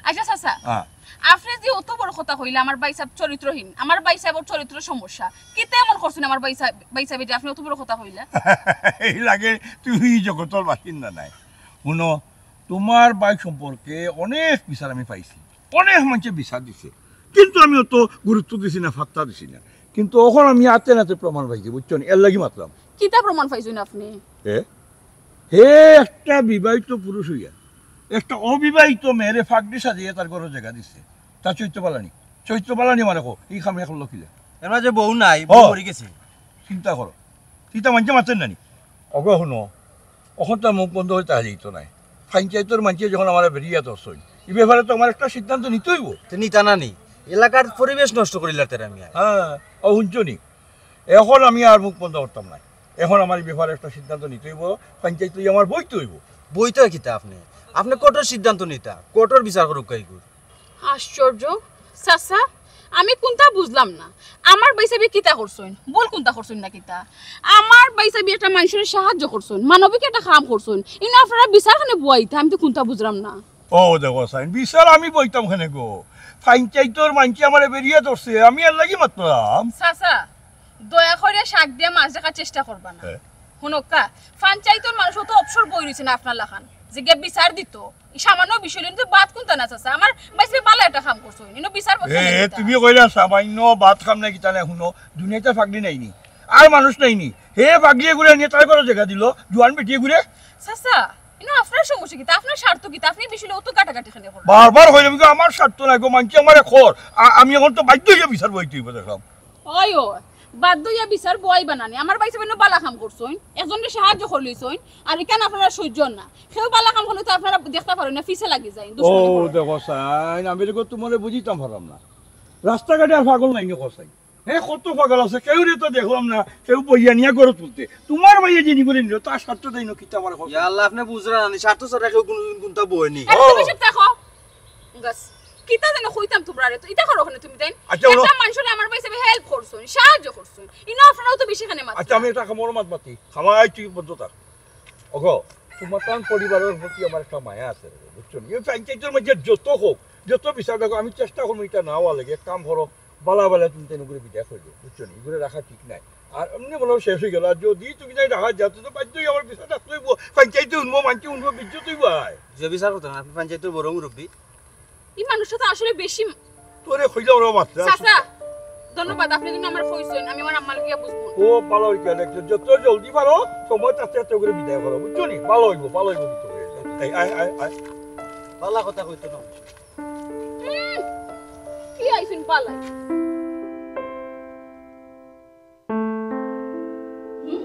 আচ্ছা চাচা, হ্যাঁ। আপনে যে অত বড় কথা কইলা আমার ভাইসাব চরিত্রহীন, আমার ভাইসাবর চরিত্র সমস্যা, কিতা এমন করছইন আমার ভাইসাব, ভাইসাবে যে আপনে অত বড় কথা কইলা? এই লাগে তুই ই জগতর বাসিন্দা নায়। হুনো, তুমার ভাই সম্পর্কে অনেক বিচার আমি পাইছি, অনেক মানষে বিচার দিছে, কিন্তু আমি অত গুরুত্ব দিছি না, পাত্তা দিছি না। কিন্তু অখন আমি আতে নাতে প্রমাণ পাইছি, বুঝছো নি? এরলাগি মাতলাম। কিতা প্রমাণ পাইছইন আপনে? এ? হে একটা বিবাহিত পুরুষ অইয়া একটা অবিবাহিত মেয়েরে ফাগড়ি সাজাইয়া তার ঘরো জাগা দিছে। তার চরিত্র বালা নি? চরিত্র বালা নি মানে কও, ই কাম করলো কিলা? এমনে যে বউ নাই, বউ ও। মরি গেছে। চিন্তা করো, কিতা মানষে মাতের না নি? অগো হুনো, অখন তার মুখ বন্ধ অইতে হাজিত নাই। পঞ্চায়েতর মানষে যখন আমারে বেরিয়া ধরছইন, ই ব্যাপারে তো আমার একটা সিদ্ধান্ত নিতে অইবো। তে নিতা না নি? এলাকার পরিবেশ নষ্ট করিলার তেরা মিয়া। হ্যাঁ, ও হুনছো নি? অখন আমি আর মুখ বন্ধ করতাম নায়। অখন আমার ই ব্যাপারে একটা সিদ্ধান্ত নিতে অইবো, পঞ্চায়েত লইয়া আমার বইতে অইবো। বইতে কিতা আপনে? আপনে কোর্টর সিদ্ধান্ত নিতা, কোর্টর বিচার করুক গিয়া ইগুর। আশ্চর্য, চাচা, আমি কুনতা বুঝলাম না। আমার ভাইসাবে কিতা করছইন? ভুল কুনতা করছইন না কিতা? আমার ভাইসাবে একটা মানষরে সাহায্য করছইন, মানবিক একটা কাম করছইন, ইনো আপনারা বিচার কেনে বওয়াইতা, আমি তো কুনতা বুঝলাম না। ও দেখো চাইন, বিচার আমি বওয়াইতাম কেনে গো? পঞ্চায়েতর মানষে আমারে বেরিয়া ধরছে, আমি এরলাগি মাতলাম। চাচা, দয়া করিয়া শাক দিয়া মাছ দেখার চেষ্টা করবা না। হ্যাঁ। হুনউক্কা, পঞ্চায়েতর মানুষ অত অবসর বই রইছে না আপনার লাখান, যে গিয়া বিচার দিতো। ই সামান্য বিষয় লইয়া তো বাদ কুনতা না চাচা, আমার ভাইসাবে বালা একটা কাম করছইন, ইনো বিচার বসাই এ, দিতা। তুমি কইলা সামান্য বাদ কাম নাই কিতা নাই, হুনো, দুনিয়াত ফাগড়ি নাই নি, আর মানুষ নাই নি, হে ফাগড়ি এগুরে আনিয়া তার ঘরো জাগা দিলো, জুয়ান বেটি এগুরে। চাচা, ইনো আপনার সমস্যা কিতা? আপনার স্বার্থ কিতা? আপনে বিষয় লইয়া অত কাটাকাটি কেনে কররা? বারবার কইলাম কি আমার স্বার্থ নাই গো, মানষে আমারে কর। আ-, আমি অখন তো বাধ্য অইয়া বিচার বওয়াইতে অইবো দেখলাম। অয়, অয়, বাধ্য অইয়া বিচার বওয়াইবা না নি? আমার ভাইসাবে ইনো বালা কাম করছইন, একজনরে সাহায্য করিলিছইন, আর ইখান আপনারা সইজ্য না। কেউ বালা কাম করলে তো আপনারা দেখতা পারইন না, পিছে লাগি যাইন, ও, দুশমনি করইন। দেখো চাইন, আমি দেখো তুমারে বুঝাইতাম পারলাম না। রাস্তাঘাটে আর পাগল নাই নি কও চাইন। হে, কত পাগল আছে, কেউরে তো দেখলাম না, কেউ বইয়া নিয়া ঘরো তুলতে। তুমার ভাইয়ে যে নিগুরে নিলো, তার স্বার্থ তাই না কিতা আমারে কও। ইয়া আল্লাহ, আপনে বুঝরা না নি, স্বার্থ ছাড়া কেউ কুনুদিন কুনতা বয় নি। আরে, তুমি চুপ থাকো। গাছ, কিতা যেন কইতাম তুমরারে, তো ইতা করো কেনে তুমি তাইন? আচ্ছা, বলো। একটা মানষরে আমার ভাইসাবে help করছইন, সাহায্য করছইন। ইনো আপনারাও তো বেশি কেনে মাতরা। আচ্ছা, আমি একটা কামর মাত মাতি। খামাই তুই বন্ধ থাক। ওগো, তুমার তান পরিবারর প্রতি আমার একটা মায়া আছে, বুঝছো নি? এই পঞ্চায়েতর মাঝে যত হোক, যত বিচার দেখো, আমি চেষ্টা করমু ইটা না অওয়ার লাগি। এক কাম করো, বালা বালা তুমি তাইন ইগুরে বিদায় করি দেও, বুঝছো নি? ইগুরে রাখা ঠিক নায়। আর এমনে মনে অয় শেষ অইগেলো। আর যদি তুমি তাইন রাখা যাও, তো বাধ্য অই আমার বিচার রাখতে অইবো। পঞ্চায়েতে হুনবো, মানষে হুনবো, বেইজ্জত অইবো আয়। যে বিচার করতা না, আপনে পঞ্চায়েতর বড় মুরব্বি। ই মানুষটা তো আসলে বেশি। তোরে কইলাম রে বাচ্চা। চাচা, ধন্যবাদ, আপনে কিন্তু আমারে কইছইন, আমি আমার আম্মারে গিয়া বুঝমু। ও, ভালা অইছে, দেখছো, যত জলদি পারো, সময় থাকতে থাকতে ইগুরে বিদায় করো, বুঝছো নি? ভালা অইবো, ভালা অইবো কিন্তু। এই, আয়, আয়, আয়। বালা কথা কইতো না। হুম, কি আইছইন বালা? হুম?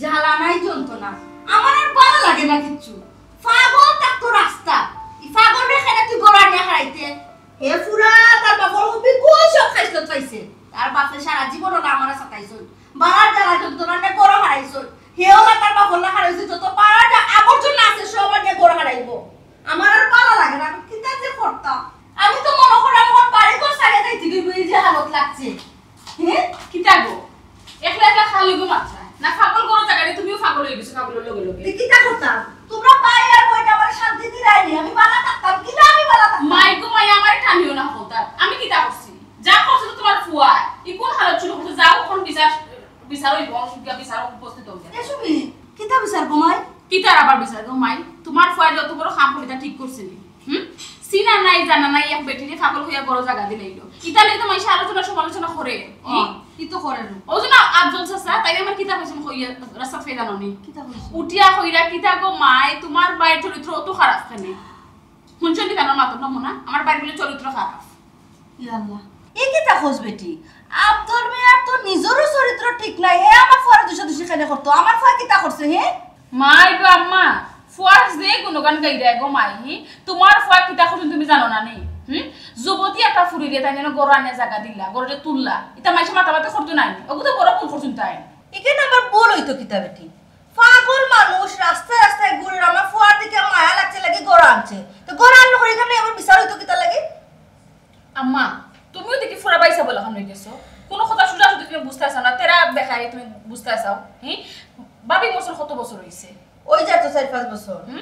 জ্বালা নাই যন্ত্রণা। আমার আর ভালা লাগে না কিচ্ছু। পাগল থাকতো রাস্তা। ই পাগলরে কেনে তুই ঘরো আনিয়া খাড়াইতে? হে ফুরা, তার বাপর হবি কই সব খাইছলত পাইছে? তার বাপে সারা জীবন ওলা আমারে সাতাইছইন। বালার জ্বালা যন্ত্রণা নে ঘরো খাড়াইছইন। হে ওলা তার বাপর লা খাড়াইছে, যত পাড়ার যা আবর্জনা আছে সব আনিয়া ঘরো খাড়াইবো। আমার আর ভালা লাগে না, আমি কিতা যে করতাম। আমি তো মনে করি আমার বাড়ি ঘর ছাড়িয়া যাইতে অইবো, এই যে হালত লাগছে। হে? কিতা গো? একলা একলা খালি গো মাতরা। না পাগল করো জাগারে, তুমিও পাগল অই গেছো পাগলর লগে লগে। তে কিতা করতাম? তুমরা ভাই আর বইন আমারে শান্তি দিলায় নি, আমি ভালা থাকতাম, কিলা আমি ভালা থাকতাম? মাই গো মাই, আমারে টানিও না হকলতার। আমি কিতা করছি? যা করছে তো তুমার ফুয়া। ই কুন হালত শুরু করছে? যাও, অখন বিচার, বিচার অইবো, অখন বিচার উপস্থিত অইবো। এ সুমি, কিতা বিচার গো মাই? কিতার আবার বিচার গো মাই? তুমার ফুয়ায় যত বড় কাম করছে তা ঠিক করছে নি? হুম? চিনা নাই, জানা নাই, এক বেটিরে পাগল কইয়া ঘরো জাগা দিলাইলো। ইতা লইয়া তো মাইনষে আলোচনা সমালোচনা করে। ও, ই? ই তো করে না। ও যে না, আফজল চাচা, তাইন আমার কিতা কইছইন কইয়া রাস্তাত ফাইদা ননি। কিতা কইছইন? উঠিয়া কইরা, "কিতা গো মাই, তুমার ভাইর চরিত্র অত খারাপ কেনে?" হুনছইন নি আমার মাতর নমুনা? আমার ভাইর বুলে চরিত্র খারাপ। ইয়া আল্লাহ, ই কিতা কস বেটি? আফজল মিয়ার তো নিজরও চরিত্র ঠিক নাই, হে আমার ফুয়ারে দুষাদুষি কেনে করতো? আমার ফুয়ায় কিতা করছে হে? মাই গো আম্মা, ফুয়ার যে গুণগান গাইরায় গো মাই, হি? তুমার ফুয়া কিতা করছইন তুমি জানো না নি? হুম? যুবতী একটা ফুরিরে তাইন যেন ঘরো আনিয়া জাগা দিলা, ঘরো যে তুললা, ইতা মাইনষে মাতামাতি করতো নায় নি? অগু তো বড় ভুল করছইন তাইন। ইখান আবার ভুল অইতো কিতা বেটি? পাগল মানুষ রাস্তায় রাস্তায় ঘুরের, আমার ফুয়ার দিকে মায়া লাগছে লাগি ঘরো আনছে। তো ঘরো আনলো করি, ইখান আবার বিচার অইতো কিতা লাগি? আম্মা, তুমিও দেখি ফুরা বাইসাব লাখান অইগেছো। কুনু কথা সুজাসুজি তুমি বুঝতায় চাও না, তেরা বেকায় তুমি বুঝতায় চাও। হি? ভাবি মরছইন কত বছর অইছে? অই যার তো চাইর পাঁচ বছর। হুম?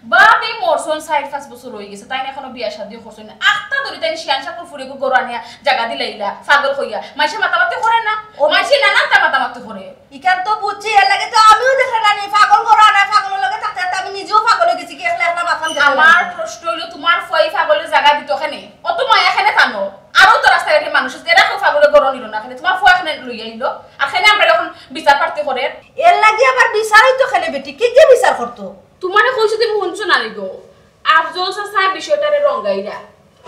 ভাবি মরছইন চাইর পাঁচ বছর অইগেছে, তাইন এখনো বিয়া শাদিও করছইন না। আখতা ধরি তাইন শিয়ান সাকুর ফুরিগু ঘরো আনিয়া জাগা দিলাইলা, পাগল কইয়া। মাইনষে মাতামাতি করে না? ও মাইনষে নানানতা মাতামাতি করে। ইখান তো বুঝছি, এর লাগি তো আমিও দেখরাম না নি, পাগল ঘরো আনায়, পাগলর লগে থাকতে থাকতে আমি নিজেও পাগল অইগেছি, কি একলা একলা মাতরাম দেখরাম না নি। আমার প্রশ্ন অইলো, তুমার ফুয়ায় পাগলরে জাগা দিতো কেনে? অত মায়া কেনে তানো? আরো তো রাস্তাঘাটে মানুষ আছে, এরা কেউ পাগলরে ঘরো নিলো না কেনে? তুমার ফুয়া কেনে লইয়া আইলো? আর কেনে আমরারে অখন বিচার প্রার্থী করের? এর লাগি আবার বিচার অইতো কেনে বেটি? কে কে বিচার করতো? তুমারে কইছি তুমি হুনছো না নি গো? আফজল চাচায় বিষয়টারে রঙ্গাইরা,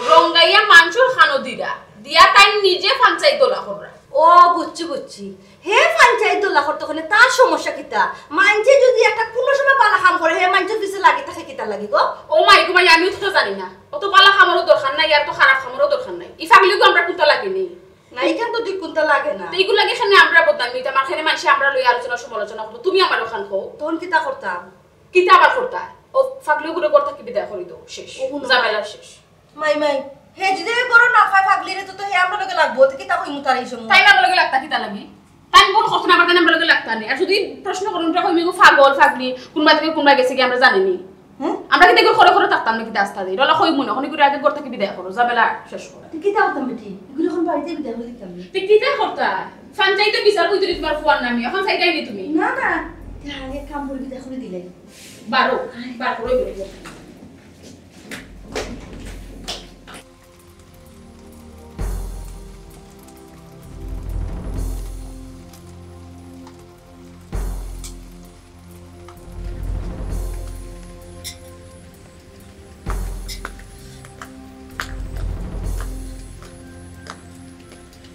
রঙ্গাইয়া মানষর কানো দিরা, দিয়া তাইন নিজে পঞ্চায়েত দলা কররা। ও, বুঝছি, বুঝছি। হে পঞ্চায়েত দলা করতো কেনে, তার সমস্যা কিতা? মাইনষে যুদি একটা কুনু সময় ভালা কাম করে, হে মাইনষর পিছে লাগি থাকে কিতার লাগি গো? ও মাই গো মাই, আমিও তো জানি না। অত ভালা কামরও দরকার নাই, আর তো খারাপ কামরও দরকার নাই। ই পাগলিগু আমরার কুনতা লাগে নি? না, ইখান তো ঠিক কুনতা লাগে না। তো ইগুর লাগি কেনে আমরার বদনামি অইতো, আমার কেনে মাইনষে আমরারে লইয়া আলোচনা সমালোচনা করতো, তুমি আমারে অখান কও। তখন কিতা করতাম? কিতা আবার করতা? ও পাগলিগুরে ঘর থাকি বিদায় করি দেও, শেষ। ও, হুনো। ঝামেলা শেষ। মাই, মাই, হে যুদি ঘরো না পায় পাগলিরে, তো, তো হে আমরার লগে লাগবো, তো কিতা কইমু তারে ই সময়? তাইন আমরার লগে লাগতা কিতার লাগি? তাইন ভুল করছইন, আবার তাইন আমরার লগে লাগতা নি। আর যুদি প্রশ্ন করইন, উল্টা কইমু, ইগু পাগল, পাগলি, কুনবায় থাকি কুনবায় গেছেগি আমরা জানি নি। হ্যাঁ? আমরা কিতা ইগুরে ঘরো ঘরো থাকতাম নি কিতা আস্তা দিন? অলা কইমু না, অখন ইগুরে আগে ঘর থাকি বিদায় করো, ঝামেলা শেষ করো। তো কিতা করতাম বেটি? ইগুরে অখন বাড়িত বিদায় করি দিতাম নি। তো কিতা করতা? পঞ্চায়েতে বিচার অইতো নি তুমার ফুয়ার নামে, অখন চাইরায় নি তুমি? না, না, তে আগে কাম করি বিদায় করি দিলাই। বারো, বার করো, বারো।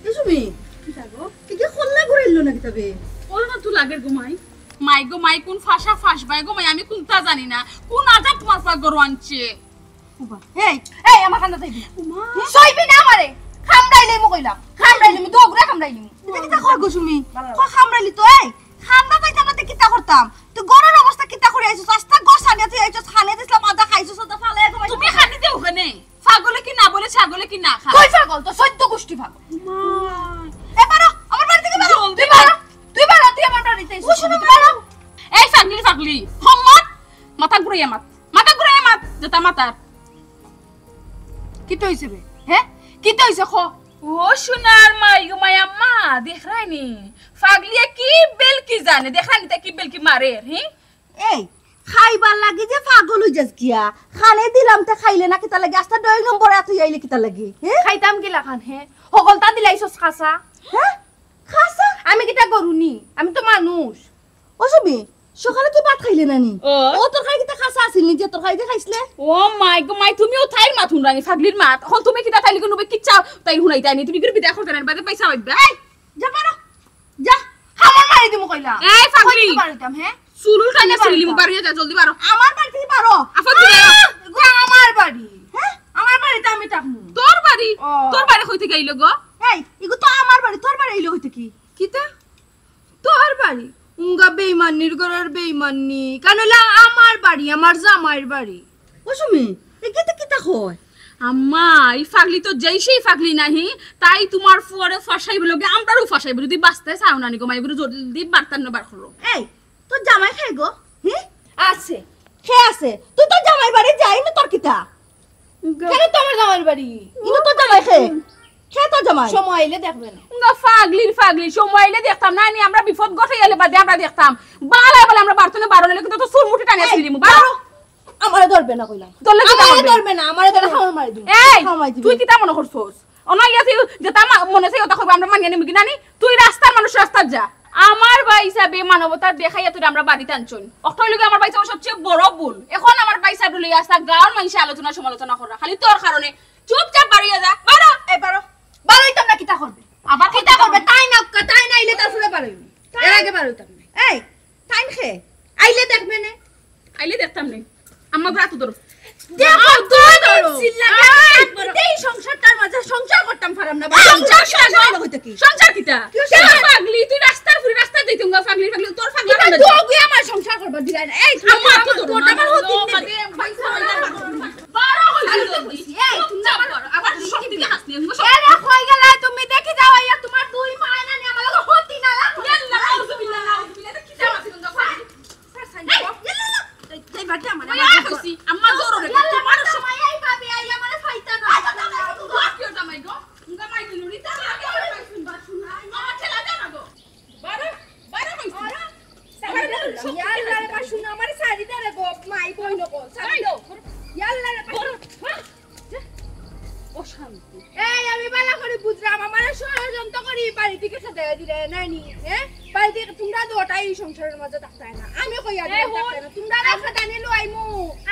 এ সুমি, কিতা গো? ইগু কল্লা ঘুরাইলো না কিতা বে? কল্লা তো লাগের গো মাই। মাই গো মাই, কুন ফাঁসা ফাঁসবায় গো মাই, আমি কুনতা জানি না। কুন আজাব তুমার ফুয়ায় ঘরো আনছে? উবা, এই, এই, আমার কান্দা যাইবি না। উমা। সইবি না আমারে। কামড়াইলিমু কইলাম। কামড়াইলিমু, দৌড়ে কামড়াইলিমু। ইতা কিতা কর গো সুমি? ভালো। ক-, কামড়াইলি তো, এই। কান্দা যাইতাম না তে কিতা করতাম? তুই ঘরর অবস্থা কিতা করি আইছস? আস্তা ঘর ছানিয়া তুই আইছস, খানি দিছলাম, আদা খাইছস, আদা ফালাই এখন তুমি খানি দেও কেনে? পাগলে কি না বলে, ছাগলে কি না খায়? কই পাগল? তো চৌদ্দ গুষ্টি পাগল। উমা। এ বারো, আমার বাড়ি থাকি বারো। জলদি তুই বারো। তুই বারো, তুই আমার বাড়িত আইছস। ও, শুনো, বারো। এই পাগলি, পাগলি। হম্মত। মাথা ঘুরাইয়া মাত। মাথা ঘুরাইয়া মাত। যেতা মাতার। কিতা অইছে বে? হে? কিতা অইছে ক? ও সোনার মাই গো মাই আম্মা, দেখরায়নি? পাগলিয়ে কি বেলকি জানে, দেখরায়নি তা কি বেলকি মারের, হি? এই, খাইবার লাগি যে পাগল অই যাস গিয়া। খানি দিলাম তে খাইলে না কিতা লাগি? আস্তা ড্রয়িং রুম ভরা তুই আইলে কিতা লাগি? হে? খাইতাম কিলাখান হে? হকলতা দিলাইছস কাঁচা? হে? কাঁচা? আমি কিতা গরু নি? আমি তো মানুষ। ও সুমি, সকালে তুই ভাত খাইলে না নি? ও। ও তরকারি কিতা কাঁচা আছিল নি যে তরকারি দি খাইছলে? ও মাই গো মাই, তুমিও তাইর মাত হুনরায়নি, পাগলির মাত। অখন তুমি কিতা তাইর লগে নুবে কিচ্ছা তাইর হুনাইতায়নি, তুমি ইগুরে বিদায় করতায় নায়, বাদে পয়সা পাইবা। এই, যা পারো, যা। কামড় মারি দিমু কইলা। এই পাগলি। কই দিতে পারিতাম, হে? চুল উল্টা না ছিঁড়িলিমু, বারো। বাড়িয়ে যা, জলদি বারো। আমার বাড়ি থাকি বারো। আফা, তুই বারো। আহ, ইগু আমার বাড়ি। হে? আমার বাড়িত আমি থাকমু। তোর বাড়ি? ও। তোর বাড়ি কই থাকি আইলো গো? এই, ইগু তো আমার বাড়ি, তোর বাড়ি আইলো কই থাকি? কিতা? তোর বাড়ি? উঙ্গা বেইমানির ঘরর বেইমানি। কারণ অইলো আমার বাড়ি, আমার জামাইর বাড়ি। ও সুমি, এ কিতা কিতা কয়? আম্মা, ই পাগলি তো যেই সেই পাগলি নাহি, তাই তুমার ফুয়ারে ফাঁসাইবো লগে আমরারেও ফাঁসাইবো। যুদি বাঁচতায় চাও না নি গো মাই, ইগুরে জলদি বাড়িত থনে বার করো। এই, তোর জামাই কে গো? হি? আছে। কে আছে? তুই তোর জামাইর বাড়ি যাইস না, তোর কিতা? গো- কেনে তো আমার জামাইর বাড়ি? ইনো তোর জামাই কে? কে তোর জামাই? সময় আইলে দেখবে না। উঙ্গা পাগলির পাগলি, সময় আইলে দেখতাম না নি, আমরা বিপদ ঘটাইলে বাদে আমরা দেখতাম। বালা বালা আমরা বাড়িত থনে বারো নাইলে কিন্তু তো চুল মুঠি টানিয়া এই, ছিঁড়িলিমু। বারো। বারো। আমারে ধরবে না কইলাম। ধরলে কিতা আমারে করবে? ধরবে না, আমারে ধরলে কামড় মারি দিবি। এই, কামড় মারি দিবি। তুই কিতা মনে করছস? অনা ইয়া তুই যেতা মা-, মনে চায় ওতা করবে, আমরা মানিয়া নিমু কি নানি? তুই রাস্তার মানুষ, রাস্তাত যা। আমার ভাইসাবে মানবতা দেখাইয়া তোরে আমরা বাড়িত আনছইন। অটাউ অইলো গি আমার ভাইসাবর সবচেয়ে বড় ভুল। এখন আমার ভাইসাবরে লইয়া আস্তা গাঁওর মানষে আলোচনা সমালোচনা কররা। খালি তোর কারণে। চুপচাপ বারইয়া যা। বারো। এ বারো। বারইতাম না, কিতা করবে? আবার কিতা করবে? তাইন আউক্কা, তাইন আইলে তারপরে বারইমু। এর আগে বারইতাম না। এই, তাইন কে? আইলে দেখবে নে। আইলে দেখতাম নে। আম্মা, বারো তো ধরো। দেখো, বারো, দুই ধরো। দিন চিল্লা এই, এই সংসারটার মাঝে সংসার করতাম পারাম না। এই সংসার সংসার কিতা? সংসার কিতা? কি সংসার? পাগলি, তুই রাস্তার ফুরি, রাস্তাত যাইতে হুঙ্গা পাগলি, পাগলি, তোর পাগলি ইটা তো গিয়া আমার সংসার করবার দিলা না। এই, আম্মা, তো ধরো, তোর আমার হতি বারো হইছে। এই, তুমি আবার শক্তি দিয়ে হাসলে। এরে, কই গেলা তুমি? দেখি যাও, আইয়া তোমার দুই মায় না নিয়া আমার লগে হতি না লাগো। ইয়াল্লা, নাউজুবিল্লাহ, নাউজুবিল্লাহ, এটা কি জামা ছিল? এই, ইয়াল্লা, ইয়াল্লা। এই, এই বাদ দে আমার, ওই আমার আয় বাদ দে। কইছি, আম্মা জোর রে, ইয়াল্লা, তোমার বাদ দে, সময় এই ভাবি আইয়া আমারে ফাইতা না। আচ্ছা, দাদা, তুমি ঘর কি ওটা মাই গো? তুমি মাই দিল রে, তাহলে আমি আর পাইছি না, শুনো, আমার ঠেলা দে না গো। বারো, বারো কইছি। ইয়াল্লা রে, মা, শুনো, আমারে ছাড়ি দে রে গো, মাই বইন গো, ছাড়ি দাও। ইয়াল্লা রে, মা, শুনো, মা, যা। অশান্তি। এই, আমি ভালা করি বুঝরাম, আমারে ষড়যন্ত্র করি বাড়ি থাকি খেদাই দিলে, নানি, হ্যাঁ? বাড়ি থাকি তোমরা দুটাই এই সংসারের মাঝে থাকতায় না। আমি কইয়া এই দিলাম, হুন, থাকতায় না। তোমরা রাখা জানি লইমু।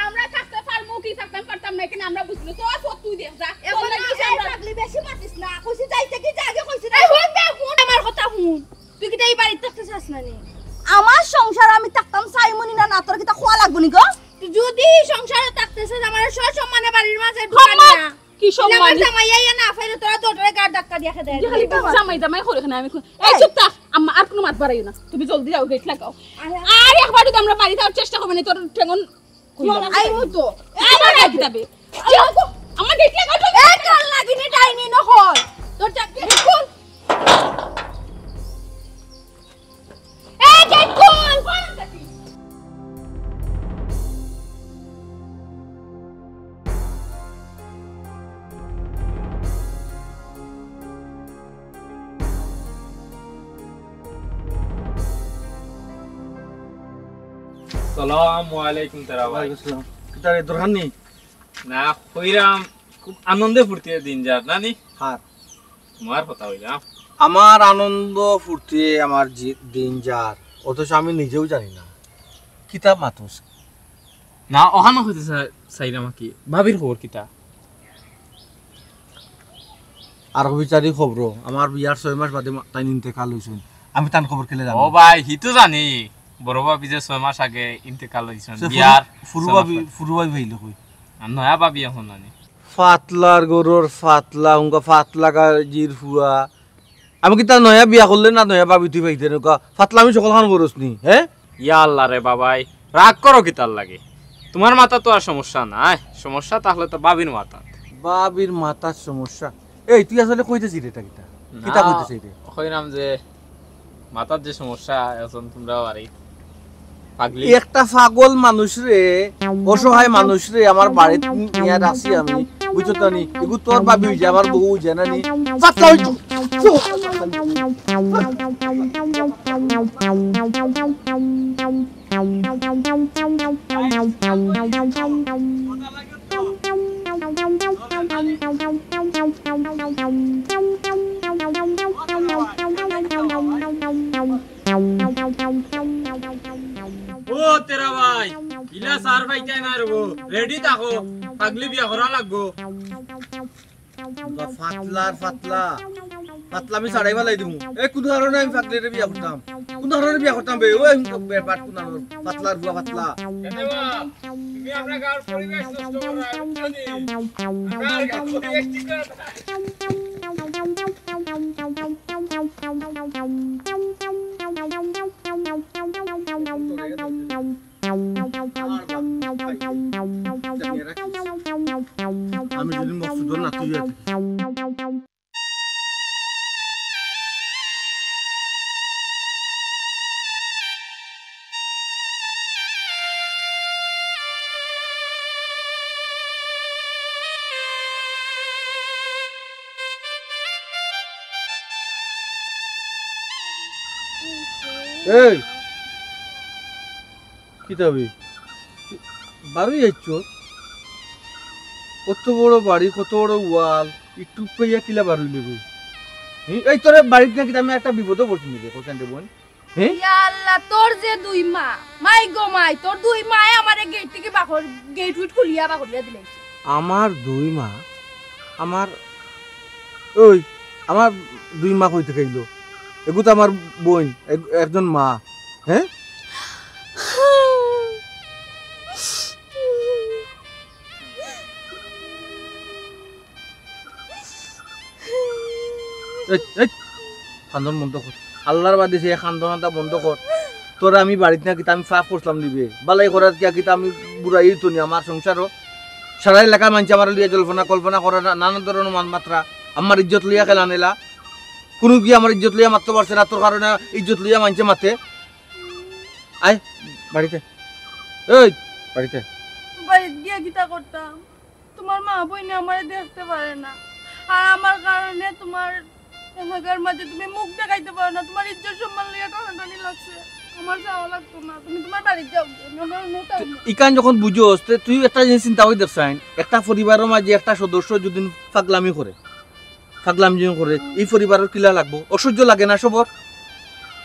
আমরা থাকতে পারমু কি থাকতাম পারতাম না, এখানে আমরা বুঝবো। তো আসো তুই দেখ, যা। এখন তোর লাগি না, এই আমরা পাগলি বেশি মাতিস না। কইছি যাইতে কি যা আগে কইছি না। এই হুন বে, হুন আমার কথা হুন। তুই কিতা এই বাড়িত থাকতে চাস না নি? আমার সংসার আমি থাকতাম চাইমু নি না, না তোর কিতা খোয়া লাগবো নি গো? তুই যদি এই সংসারে থাকতে চাস, আমার সসম্মানে বাড়ির মাঝে ঢুকানি সম্মান? না। কি সম্মান? আমার জামাই আইয়া না পাইলে তোরা দুটারে গাড় ধাক্কা দিয়া খেদাই দিবি। খালি তুমি জামাই জামাই করে এখানে আমি কই-, এই এই। চুপ থাক, আম্মা আর কোনো মাত বাড়াইও না, তুমি জলদি যাও, গেট লাগাও। আরে। আর একবার যদি আমরা বাড়িত আওয়ার চেষ্টা করবে না, তোর ঠেঙ্গন আইমু তো। এই আমার গেট যাবে। যাও গো। আমার গেট লাগাও তো। এই তোর লাগিনি ডাইনি নহল। তোর যা-, গেট খুল। এই গেট খুল। সালামু আলাইকুম, তেরা ভাই। ওয়ালাইকুম আসসালাম। কিতা রে, দরকার নি? না, কইরাম, খুব আনন্দে ফুর্তিতে দিন যার, না নি? হ্যাঁ। তোমার কথা কইলাম। আমার আনন্দ ফুর্তিতে আমার জি-, দিন যার, অথচ আমি নিজেও জানি না। কিতা মাতুস? না, অখান কইতে চা-, চাইরাম আর কি। ভাবির খবর কিতা? আর বিচারি খবর, আমার বিয়ার ছয় মাস বাদে মা-, তাইন ইন্তেকাল অইছইন। আমি তান খবর কেলে জানি? ও ভাই, হি তো জানি। বড় ভাবি যে ছয় মাস আগে ইন্তেকাল অইছইন। সে বিয়ার ফুরু-, ফুরু ছয় মাস ভাবি, আগে। ফুরু ভাবি অইল কই? আর নয়া ভাবি এখন আনি। ফাতলার গরুর ফাতলা, উনকা ফাতলা গাজির ফুয়া। আমি কিতা নয়া বিয়া করলে না নয়া ভাবি তুই পাইতে নৌকা? ফাতলা আমি সকল খান বরস নি, হ্যাঁ? ইয়া আল্লাহ রে বাবাই, রাগ করো কিতার লাগি? তোমার মাথা তো আর সমস্যা নাই, সমস্যা তাহলে তো ভাবির মাথা। ভাবির মাথার সমস্যা? এই তুই আসলে কইতেছি রে, এটা কিতা? কিতা না, কইতেছি রে? কইরাম যে মাথার যে সমস্যা, এখন তোমরা বাড়ি পাগলি। একটা পাগল মানুষ রে, অসহায় মানুষ রে, আমার বাড়িত নিয়া রাখছি আমি, বুঝছো তো নি? এগু তোর ভাবি অইছে, আমার বউ অইছে না নি? ফাতলা অইছে। ও তেরা ভাই, ইলা সার পাইতায় না রে গো। রেডি থাকো, পাগলি বিয়া করা লাগবো। বা ফাতলা আর ফাতলা। ফাতলা আমি ছাড়াই ফালাই দিমু। এ, কোন কারণে আমি ফাতলারে বিয়া করতাম? কোন কারণে বিয়া করতাম বে? ওই আমি তো বেপার কোন কারণ? ফাতলার ফুয়া ফাতলা। কেন বা? তুমি আমরা গাঁওর পরিবেশ নষ্ট করো, বুঝছো নি? আমরা গাঁওর পরিবেশ ঠিক করো না। আমি যদি মকসুদর নাতি হইয়া থাকি। এই, কিতা বে? বারই আইছো? কত বড় বাড়ি, কত বড় ওয়াল, একটু পাইয়া কিলা বারই লইবে? হুম, এই তোরে বাড়িত নাকি আমি একটা বিপদও পড়ছি নিজে, কোথায় রে বোন? হ্যাঁ? ইয়া আল্লাহ, তোর যে দুই মা, মাই গো মাই, তোর দুই মায়ে আমারে গেট থাকি বাকর, গেট উইট খুলিয়া বাকরিয়া দিলাইছে। আমার দুই মা, আমার, ওই, আমার দুই মা কই থাকি আইলো? এগু তো আমার বোন, এক-, একজন মা, হ্যাঁ? এই, এই, কান্দন বন্ধ কর। আল্লাহর বাদে সে কান্দন আন্দা বন্ধ কর। তোরা আমি বাড়িত না কিতা আমি পাপ করছিলাম নিবে। বালাই করার কিয়া কিতা আমি বুড়াই তো নি আমার সংসারও। সারা এলাকা মানছে আমার লিয়া জল্পনা কল্পনা করে না, নানা ধরনের মাত মাতরা। আমার ইজ্জত লইয়া খেলা নেলা। কোনো কি আমার ইজ্জত লইয়া মাততে পারছে না, তোর কারণে ইজ্জত লইয়া মানছে মাতে। আয়, বাড়িতে। এই, বাড়িতে। বাড়িত গিয়া কিতা করতাম? তোমার মা বইনে আমারে দেখতে পারে না, আর আমার কারণে তোমার এলাকার মাঝে তুমি মুখ দেখাইতে পারো না, তোমার ইজ্জত সম্মান লইয়া টানাটানি লাগছে। আমার যাওয়া লাগতো না, তুমি তোমার বাড়িত যাও, আমি আমার অন্য টাইম। ইখান যখন বুঝোস, তে তুই একটা জিনিস চিন্তা করি দেখছাইন, একটা পরিবারের মাঝে একটা সদস্য যদি পাগলামি করে, পাগলামি যদি করে, এই পরিবারের কিলা লাগবো? অসহ্য লাগে না সবর?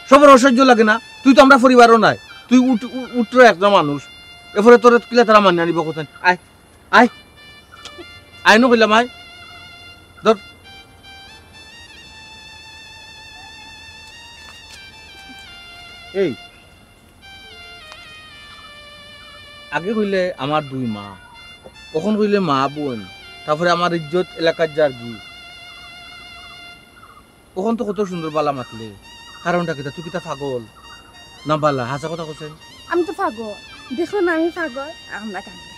সবর অসহ্য লাগে না? তুই তো আমরা পরিবারও নাই, তুই উঠ-, উ-, উঠরে একটা মানুষ, এরপরে তোর কিলা তারা মানিয়া নিব কোথায়? আয়, আয়, আয় নু কইলাম আয়, ধর। এই, আগে কইলে আমার দুই মা, অখন কইলে মা বোন, তারপরে আমার ইজ্জত এলাকার যার কি। অখন তো কত সুন্দর বালা মাতলে, কারণটা কিতা? তুই কিতা পাগল না বালা? হাছা কথা কছেন। আমি তো পাগল, দেখো না আমি পাগল, আমরা কান্দি।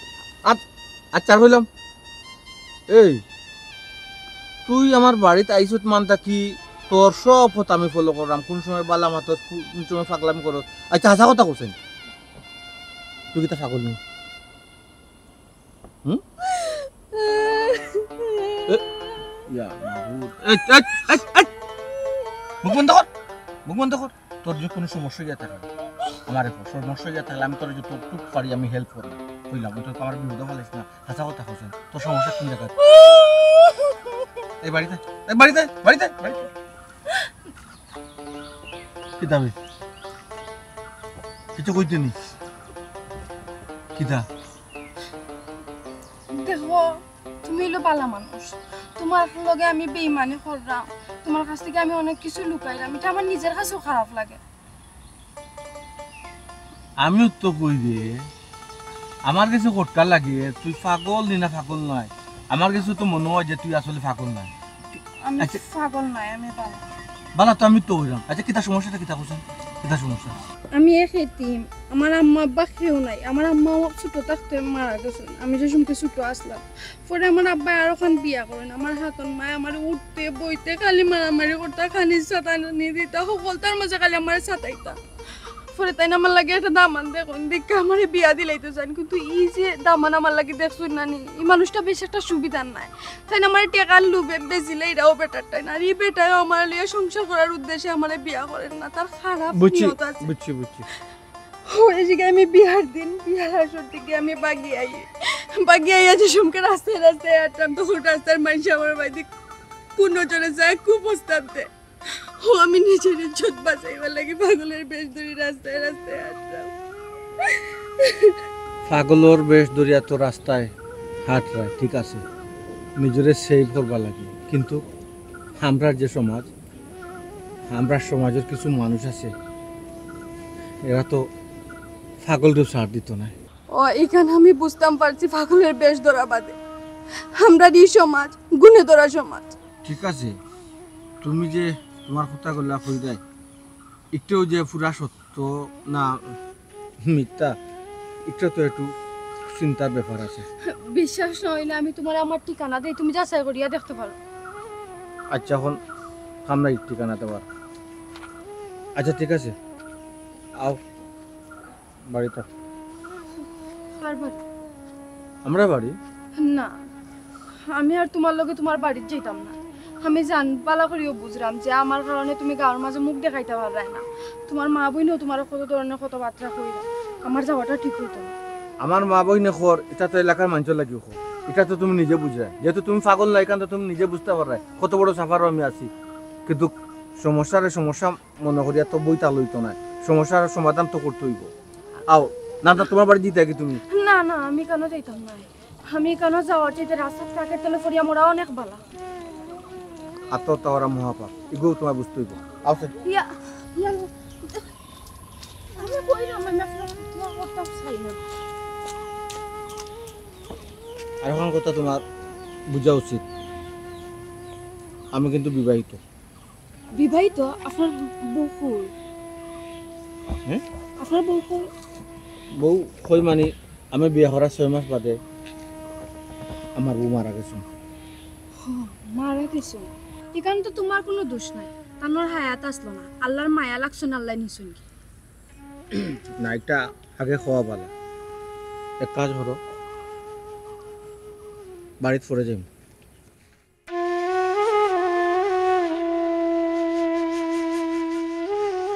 আচ্ছা কইলাম, এই, তুই আমার বাড়িত আইছত মান থাকি তোর সব কথা আমি ফলো করলাম, কোন সময় বালা মাতস, কোন সময় পাগলামি করস। আচ্ছা, হাছা কথা কছেন, তুই কিতা পাগল নি? হুম? এ, ইয়া, মাবুদ। এই, এই, এই, এই। মুখ বন্ধ কর, মুখ বন্ধ কর। তোর যে কোনো সমস্যা ইয়া থাকে, আমার এখন সমস্যা ইয়া থাকলে আমি তোর যতটুকু পারি আমি হেল্প করি। কইলাম, তুই তো আমার বিপদে ফালাইস না। হাছা কথা কছেন, তোর সমস্যা কোন জায়গায়? এই বাড়িতে, এই বাড়িতে, বাড়িতে, বাড়িতে। কিতা বে? কিছু কইতে নি? কিতা? দেখো, তুমি অইলো বালা মানুষ, তোমার লগে আমি বেইমানি করলাম, তোমার কাছ থাকি আমি অনেক কিছু লুকাইলাম, ইটা আমার নিজের কাছেও খারাপ লাগে। আমিও তো কই রে, আমার কাছে খটকা লাগে, তুই পাগল নি না পাগল নায়, আমার কাছে তো মনে হয় যে তুই আসলে পাগল নায়। আমি আচ্ছা। পাগল নায়, আমি বালা। বালা তো আমি তো অইলাম। আচ্ছা, কিতা সমস্যাটা কিতা কইছেন? কিতা সমস্যা? আমি এক এতিম, আমার আম্মা আব্বা কেউ নাই। আমার আম্মা আমার ছোট থাকতে মারা গেছেন, আমি যে সময় ছোট আসলাম। পরে আমার আব্বায় আরোখান বিয়া করেন, আমার হাতন মায় আমার উঠতে বইতে খালি মারামারি করতা, খালি সাতানি দিতা, হকলতার মাঝে খালি আমার সাতাইতা। পরে তাইন আমার লাগি একটা দামান দেখইন, দেখিয়া আমারে বিয়া দিলাইতে চাইন, কিন্তু ই যে দামান আমার লাগি দেখছইন না নি, ই মানুষটা বেশ একটা সুবিধার নায়। তাইন আমারে টেকার লোভে বেচিলাইরা ও বেটারটাইন, আর ই বেটায় আমার লইয়া সংসার করার উদ্দেশ্যে আমারে বিয়া করের না, তার খারাপ বুঝছি, নিয়ত আছে। বুঝছি, বুঝছি। ওই যে আমি বিয়ার দিন, বিয়ার আসর থাকি আমি বাগি আই, বাগি আইয়া যে সময় রাস্তায় রাস্তায় আটতাম, তখন রাস্তার মানুষ আমার বাড়িতে কোনো জনে যায় কুপ্রস্তাব দেয়। ও, আমি নিজের ইজ্জত বাঁচাইবার লাগি পাগলর বেশ ধরি রাস্তায় রাস্তায় আটতাম। পাগলর বেশ ধরিয়া তো রাস্তায় হাটরায়, ঠিক আছে, নিজরে সেভ করবার লাগি, কিন্তু আমরার যে সমাজ, আমরার সমাজর কিছু মানুষ আছে, এরা তো পাগলরেও ছাড় দিত নায়। ও, ইখান আমি বুঝতাম পারছি পাগলর বেশ ধরা বাদে। আমরার ই সমাজ গুণে ধরা সমাজ। ঠিক আছে, তুমি যে তোমার কথাগুলা কইরায়, ইটাও যে পুরা সত্য না মিথ্যা, ইটা তো একটু চিন্তার ব্যাপার আছে। বিশ্বাস না অইলে আমি তোমারে আমার ঠিকানা দেই, তুমি যাচাই করিয়া দেখতে পারো। আচ্ছা, অখন কাম নাই ঠিকানা দেওয়ার। আচ্ছা, ঠিক আছে, আও। বাড়িত। কার বাড়ি? আমরার বাড়ি। না, আমি আর তোমার লগে তোমার বাড়িত যাইতাম না। আমি জান, বালা করিও বুঝরাম যে আমার কারণে তুমি গাঁওর মাঝে মুখ দেখাইতা পাররায় না। তোমার মা বইনেও তোমারে কত ধরনের কথাবার্তা কইরা, আমার যাওয়াটা ঠিক অইতো না। আমার মা বইনে কর, ইটা তো এলাকার মানষর লাগিও কর। ইটা তো তুমি নিজে বুঝরায়। যেহেতু তুমি পাগল নায়, ইখান তো তুমি নিজে বুঝতায় পাররায়। কত বড় suffer-ও আমি আছি। কিন্তু সমস্যারে সমস্যা মনো করিয়া তো বইতা লইতো নায়। সমস্যার সমাধান তো করতে অইবো। আও, না, না, তুমার বাড়ি দিতায় কি তুমি? না, না, আমি কেনে যাইতাম নায়। আমি কেনে যাওয়ার চাইতে রাস্তাত ট্রাকর তলে পড়িয়া মরা অনেক বালা। আত্মহত্যা করা মহাপাপ। ইগু তুমার বুঝতে অইবো। আও, স্যার। ইয়া, ইয়া, আমি কইলাম, আমি আসলে দোয়া করতাম চাই না। আর অখন কথা তুমার বুঝা উচিত, আমি কিন্তু বিবাহিত। বিবাহিত? আপনার বউ কই? হুম? আপনার বউ কই? বউ কই মানে, আমি বিয়া করার ছয় মাস বাদে আমার বউ মারা গেছইন। হ, মারা গেছইন। ইখান তো তুমার কুনু দোষ নাই। তান হায়াত আছলো না। আল্লার মায়া লাগছে না, আল্লায় নিছইন গি। না, ইটা আগে কওয়া বালা। এক কাজ করো, বাড়িত পরে যাইমু।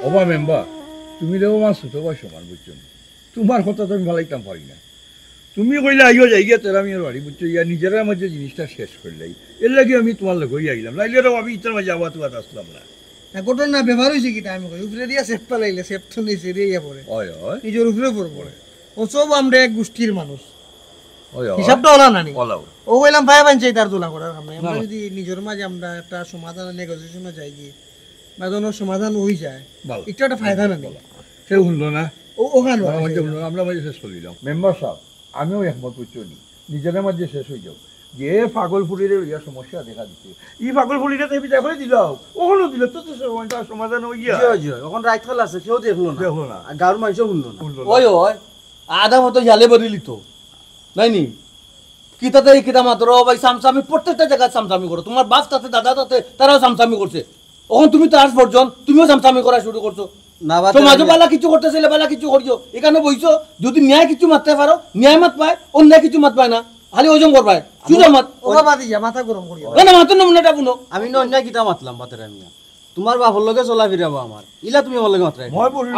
ওবা মেম্বার, তুমি দেখো আমার ছোট ভাই সমান, বুঝছো নি? তুমার কথা তো আমি ফালাইতাম পারি না। তুমি কইলা আইও যাইগিয়া তেরা মিয়ার বাড়ি, বুঝছো? ইয়া নিজেরার মাঝে জিনিসটা শেষ করলাই, এর লাগি আমি তুমার লগে আইলাম, নাইলে তো আমি ইতার মাঝে আবার তুমার আসলাম না। না, ঘটনা ব্যাপার অইছে কিতা আমি কই, উপরে দিয়া সেফ ফালাইলে সেফ তো নিচে দিয়া ইয়া পড়ে। ওই, ওই। নিজর উপরে পড়বো। পড়ে। ও সব আমরা এক গোষ্ঠীর মানুষ। ওই, ওই। হিসাবটা ওলা না নি? OLA, OLA. ও কইলাম ভাই ভাই চাই তার দোলা করার কাম নাই। আমরা না, না। যদি নিজর মাঝে আমরা একটা সমাধান, নেগোসিয়েশনও যাই গিয়া, বা কোনো সমাধান অই যায়, ভালো। একটু একটা ফায়দা না নি? ভালো। সে শুনলো না। ও, ওখানে আমরা আছে। মাঝে শুনলো না, আমরা মাঝে শেষ করিলাম। মেম্বার সাব, আমিও একমত, বুঝছো নি? নিজেরার মাঝে শেষ অই যাও। যে পাগল ফুরিরে লইয়া সমস্যা দেখা দিছে, ই পাগল ফুরিরে তো বিদায় করি দিলাও, অখনো দিলে তো, তো সমস্যা সমাধান অই যায়। জি অয়, জি অয়। অখন রাইত কাল আছে, কেউ দেখলো না। দেখলো না। আর গাঁওর মানষেও শুনলো না। শুনলো না। ওই, ওই, আধা মতো ইয়ালে বেরিলি তো, নাই নি? কিতাতে এই কিতা মাত্র, ও ভাই, সামসামি, প্রত্যেকটা জাগাত সামসামি করো। তুমার বাপ তাতে, দাদা তাতে, তারাও সামসামি করছে। অখন তুমি তো আজ পর্যন্ত, তুমিও সামসামি করা শুরু করছো। না, বাদ সমাজও দেন। বালা কিছু করতে চাইলে বালা কিছু করিও। ইখানো বইছো, যদি ন্যায় কিছু মাততে পারো, ন্যায় মাতবায়, অন্যায় কিছু মাতবায় না। খালি ওজন করবায়, সুজা মাত। ও বাবা দিয়া, মাথা গরম করিও না। না, না, মাথার নমুনাটা বুনো। আমি না অন্যায় কিতা মাতলাম, বাতেরা মিয়া? তুমার বাপর লগে চলাফিরা বা আমার, ইলা তুমি আমার লগে মাতরায়।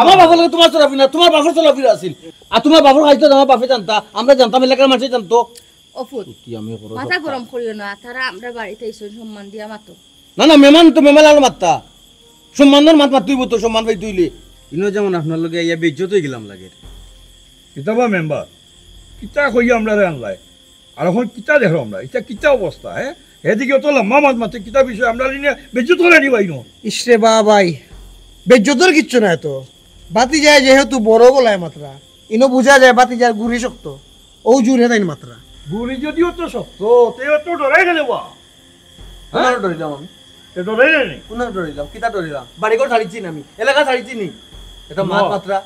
আমার বাপর লগে তুমার চলাফিরা, তুমার বাপর চলাফিরা আছিল। আর তুমার বাপর খাইতো আমার বাপে জানতা, আমরা জানতাম, এলাকার মানষে জানতো। ও ফুত, মাথা গরম করিও না, তারা আমরা বাড়িত আইছইন, সম্মান দিয়া মাতো। না, না, মেহমান তো মেহমান আলো মাত্তা। সম্মানর মাত মাততে অইবো তো, সম্মান পাইতে অইলে। ইনো যেমন আপনার লগে আইয়া বেইজ্জত অই গেলাম লাগে। কিতা বা মেম্বার, কিতা কইয়া আমরারে আনলায়? আর অখন কিতা দেখো আমরা? ইটা কিতা অবস্থা, হে? এদিকে অত লম্বা মাত মাতে, কিতা বিষয়? আমরা লিনে বেইজ্জত করানি বা ইনো। ইসরে বাবাই, বেইজ্জতর কিচ্ছু নাই তো। বাতিজায় যেহেতু বড় গলায় মাতরা, ইনো বুঝা যায় বাতিজার গুড়ি শক্ত। অউ জুরে তাইন মাতরা। গুড়ি যুদি অত শক্ত, তে অত ডরাইরে বা? কুনারে ডরাইলাম আমি? তে ডরাইরে নি? কুনারে ডরাইলাম? কিতা ডরাইলাম? বাড়িঘর ছাড়িছি নি আমি? এলাকা ছাড়িছি নি? এটা মাত মাতরা।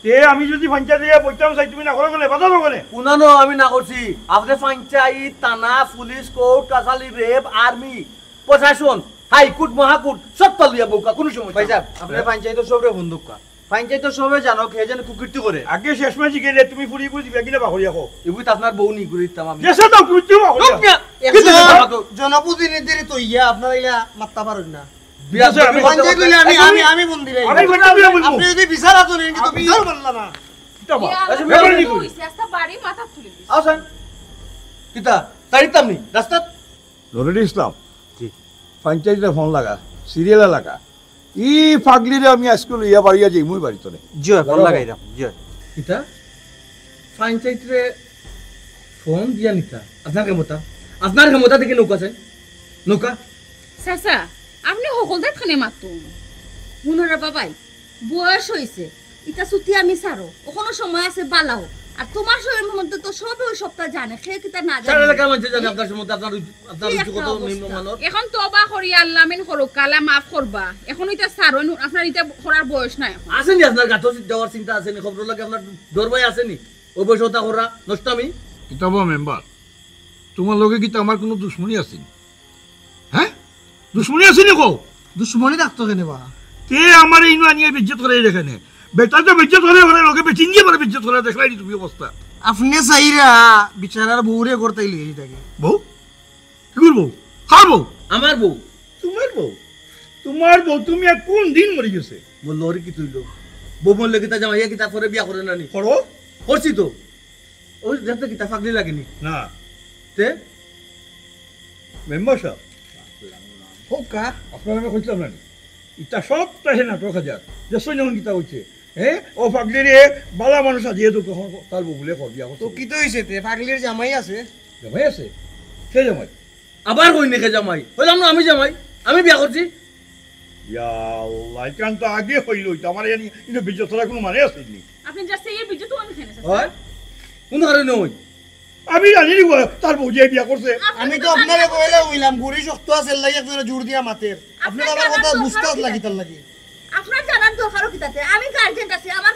তে আমি যুদি পঞ্চায়েত গিয়া বইতাম চাই, তুমি না করো কেনে? বাধা দাও কেনে? কুনানো আমি না করছি। আপনে পঞ্চায়েত, থানা, পুলিশ, কোর্ট, কাছারি, রেব, আর্মি, প্রশাসন, হাইকোর্ট, মহাকোর্ট, সবতা লইয়া বউক্কা, কুনু সমস্যা নাই। ভাইসাব, আপনে পঞ্চায়েতর সবরে ফোন দেউক্কা। পঞ্চায়েতর সবে জানউক, হে যেন কুকীর্তি করে। আগে শেষ মাসি গেলে তুমি ফুরি ফুরি দিবা কিনা বাহরিয়া কো। ইবুত আপনার বউ নি করি দিতাম আমি। দেশে তো কুকীর্তি বাহরিয়া। লোক না, একজন জনপ্রতিনিধির তো ইয়া আপনারা ইলা মাততা পারইন না। বিয়া আচ্ছা, আমি পঞ্চায়েত লইলে আমি, আমি, আমি ফোন দিলাই। আমি ফোন দিলাই বলবো। আপনে যুদি বিচার আতো নেন, কিন্তু বিচার মানলা না। কিতা বা? ইয়া, আচ্ছা, আল্লাহ, ব্যাপার নি কি করি? হইছে? আস্তা বাড়ি মাথা তুলি দিছে। আও স্যার। কিতা? তাড়িতাম নি? রাস্তাত? নুরুল ইসলাম। জি। পঞ্চায়েতরে ফোন লাগা, সিরিয়ালে লাগা। ই পাগলিরে আমি আইজকু লইয়া বাড়িয়া যাইমুই বাড়িত নে। জি অয়, ফোন লাগাইরাম। জি অয়। কিতা? পঞ্চায়েতরে ফোন দিয়া নিতা? আপনার ক্ষমতা? আপনার ক্ষমতা দেখি নৌকা চাই। নৌকা? চাচা, আপনে হকলদার খানে মাতুন। হুনো রে বাবাই, বয়স অইছে, ইতা ছুটি আমি ছাড়ো, অখনো সময় আছে বালাও। আর তুমার শরীর সম্বন্ধে তো সবে অউ সবতা জানে, কে কিতা না জানে। সারা এলাকার মানষে জানে আপনার সম্বন্ধে, আপনার উচ্চ, আপনার উচ্চ কত নিম্নমানর। অখন তওবা করি, আল্লাহ আমিন করউক্কা, আল্লায় মাফ করবা। অখন ইতা ছাড়ো, আপনার ইতা করার বয়স নায় অখন। আছে নি আপনার গাতো দেওয়ার চিন্তা আছে নি? খবর লাগে আপনার ডর ভয় আছে নি? অউ বয়সে অতা করা নষ্টামি। কিতা বা মেম্বার, তুমার লগে কিতা আমার কুনু দুশমনি আছে নি? হে? দুশমনি আছে নি কও? দুশমনি থাকতো কেনে বা? তে আমারে ইনো আনিয়া বেইজ্জত করাইরে কেনে? বেটারে তো বেইজ্জত করাইরে, লগে বেটিনরে বেইজ্জত করাইরে, দেখলায় নি তুমি অবস্থা? আপনে চাইরা বিচারার বউরে করতাই লিয়ে থাকে। বউ? কিগুর বউ? কার বউ? আমার বউ। তুমার বউ? তুমার বউ তুমি আর কুন দিন মরি গেছে? মরলে কিতা অইলো? বউ মরলে কিতা জামাইয়ে কিতা পরে বিয়া করে না নি? করো? করছি তো। ওই দেখতে কিতা পাগলি লাগেনি? না। তে? Member sub. হউক্কা। আপনারে আমি কইছিলাম না নি? ইতা সবটা হে নাটক হাজার। দেখছইন নি অখন কিতা অইছে? হে? ও পাগলিরে বালা মানুষ সাজিয়া দেউক, অখন তার বউ বুলে কর বিয়া করছে। তো কিতা অইছে তে? পাগলির জামাই আছে। জামাই আছে? কে জামাই? আবার কইন নি কে জামাই? কইলাম না আমি জামাই, আমি বিয়া করছি। ইয়া আল্লাহ, ইখান তো আগে কইলে অইতো। আমার এনে, এনে বেইজ্জত করার কুনু মানে আছে নি? আপনি just এই বেইজ্জত অইন কেনে, চাচা? হয়? কুন কারণে অইন? আমি জানি নি গো, তার বউ যে বিয়া করছে। আমি তো আপনারে কইলা অইলাম, গুড়ি শক্ত আছে, এর লাগি একজনে জোর দিয়া মাতের। আপনি তো আমার কথা বুঝতা আছলা কিতার লাগি। আপনার জানার দরকারও কিতাতে? আমি গার্জেন আছি, আমার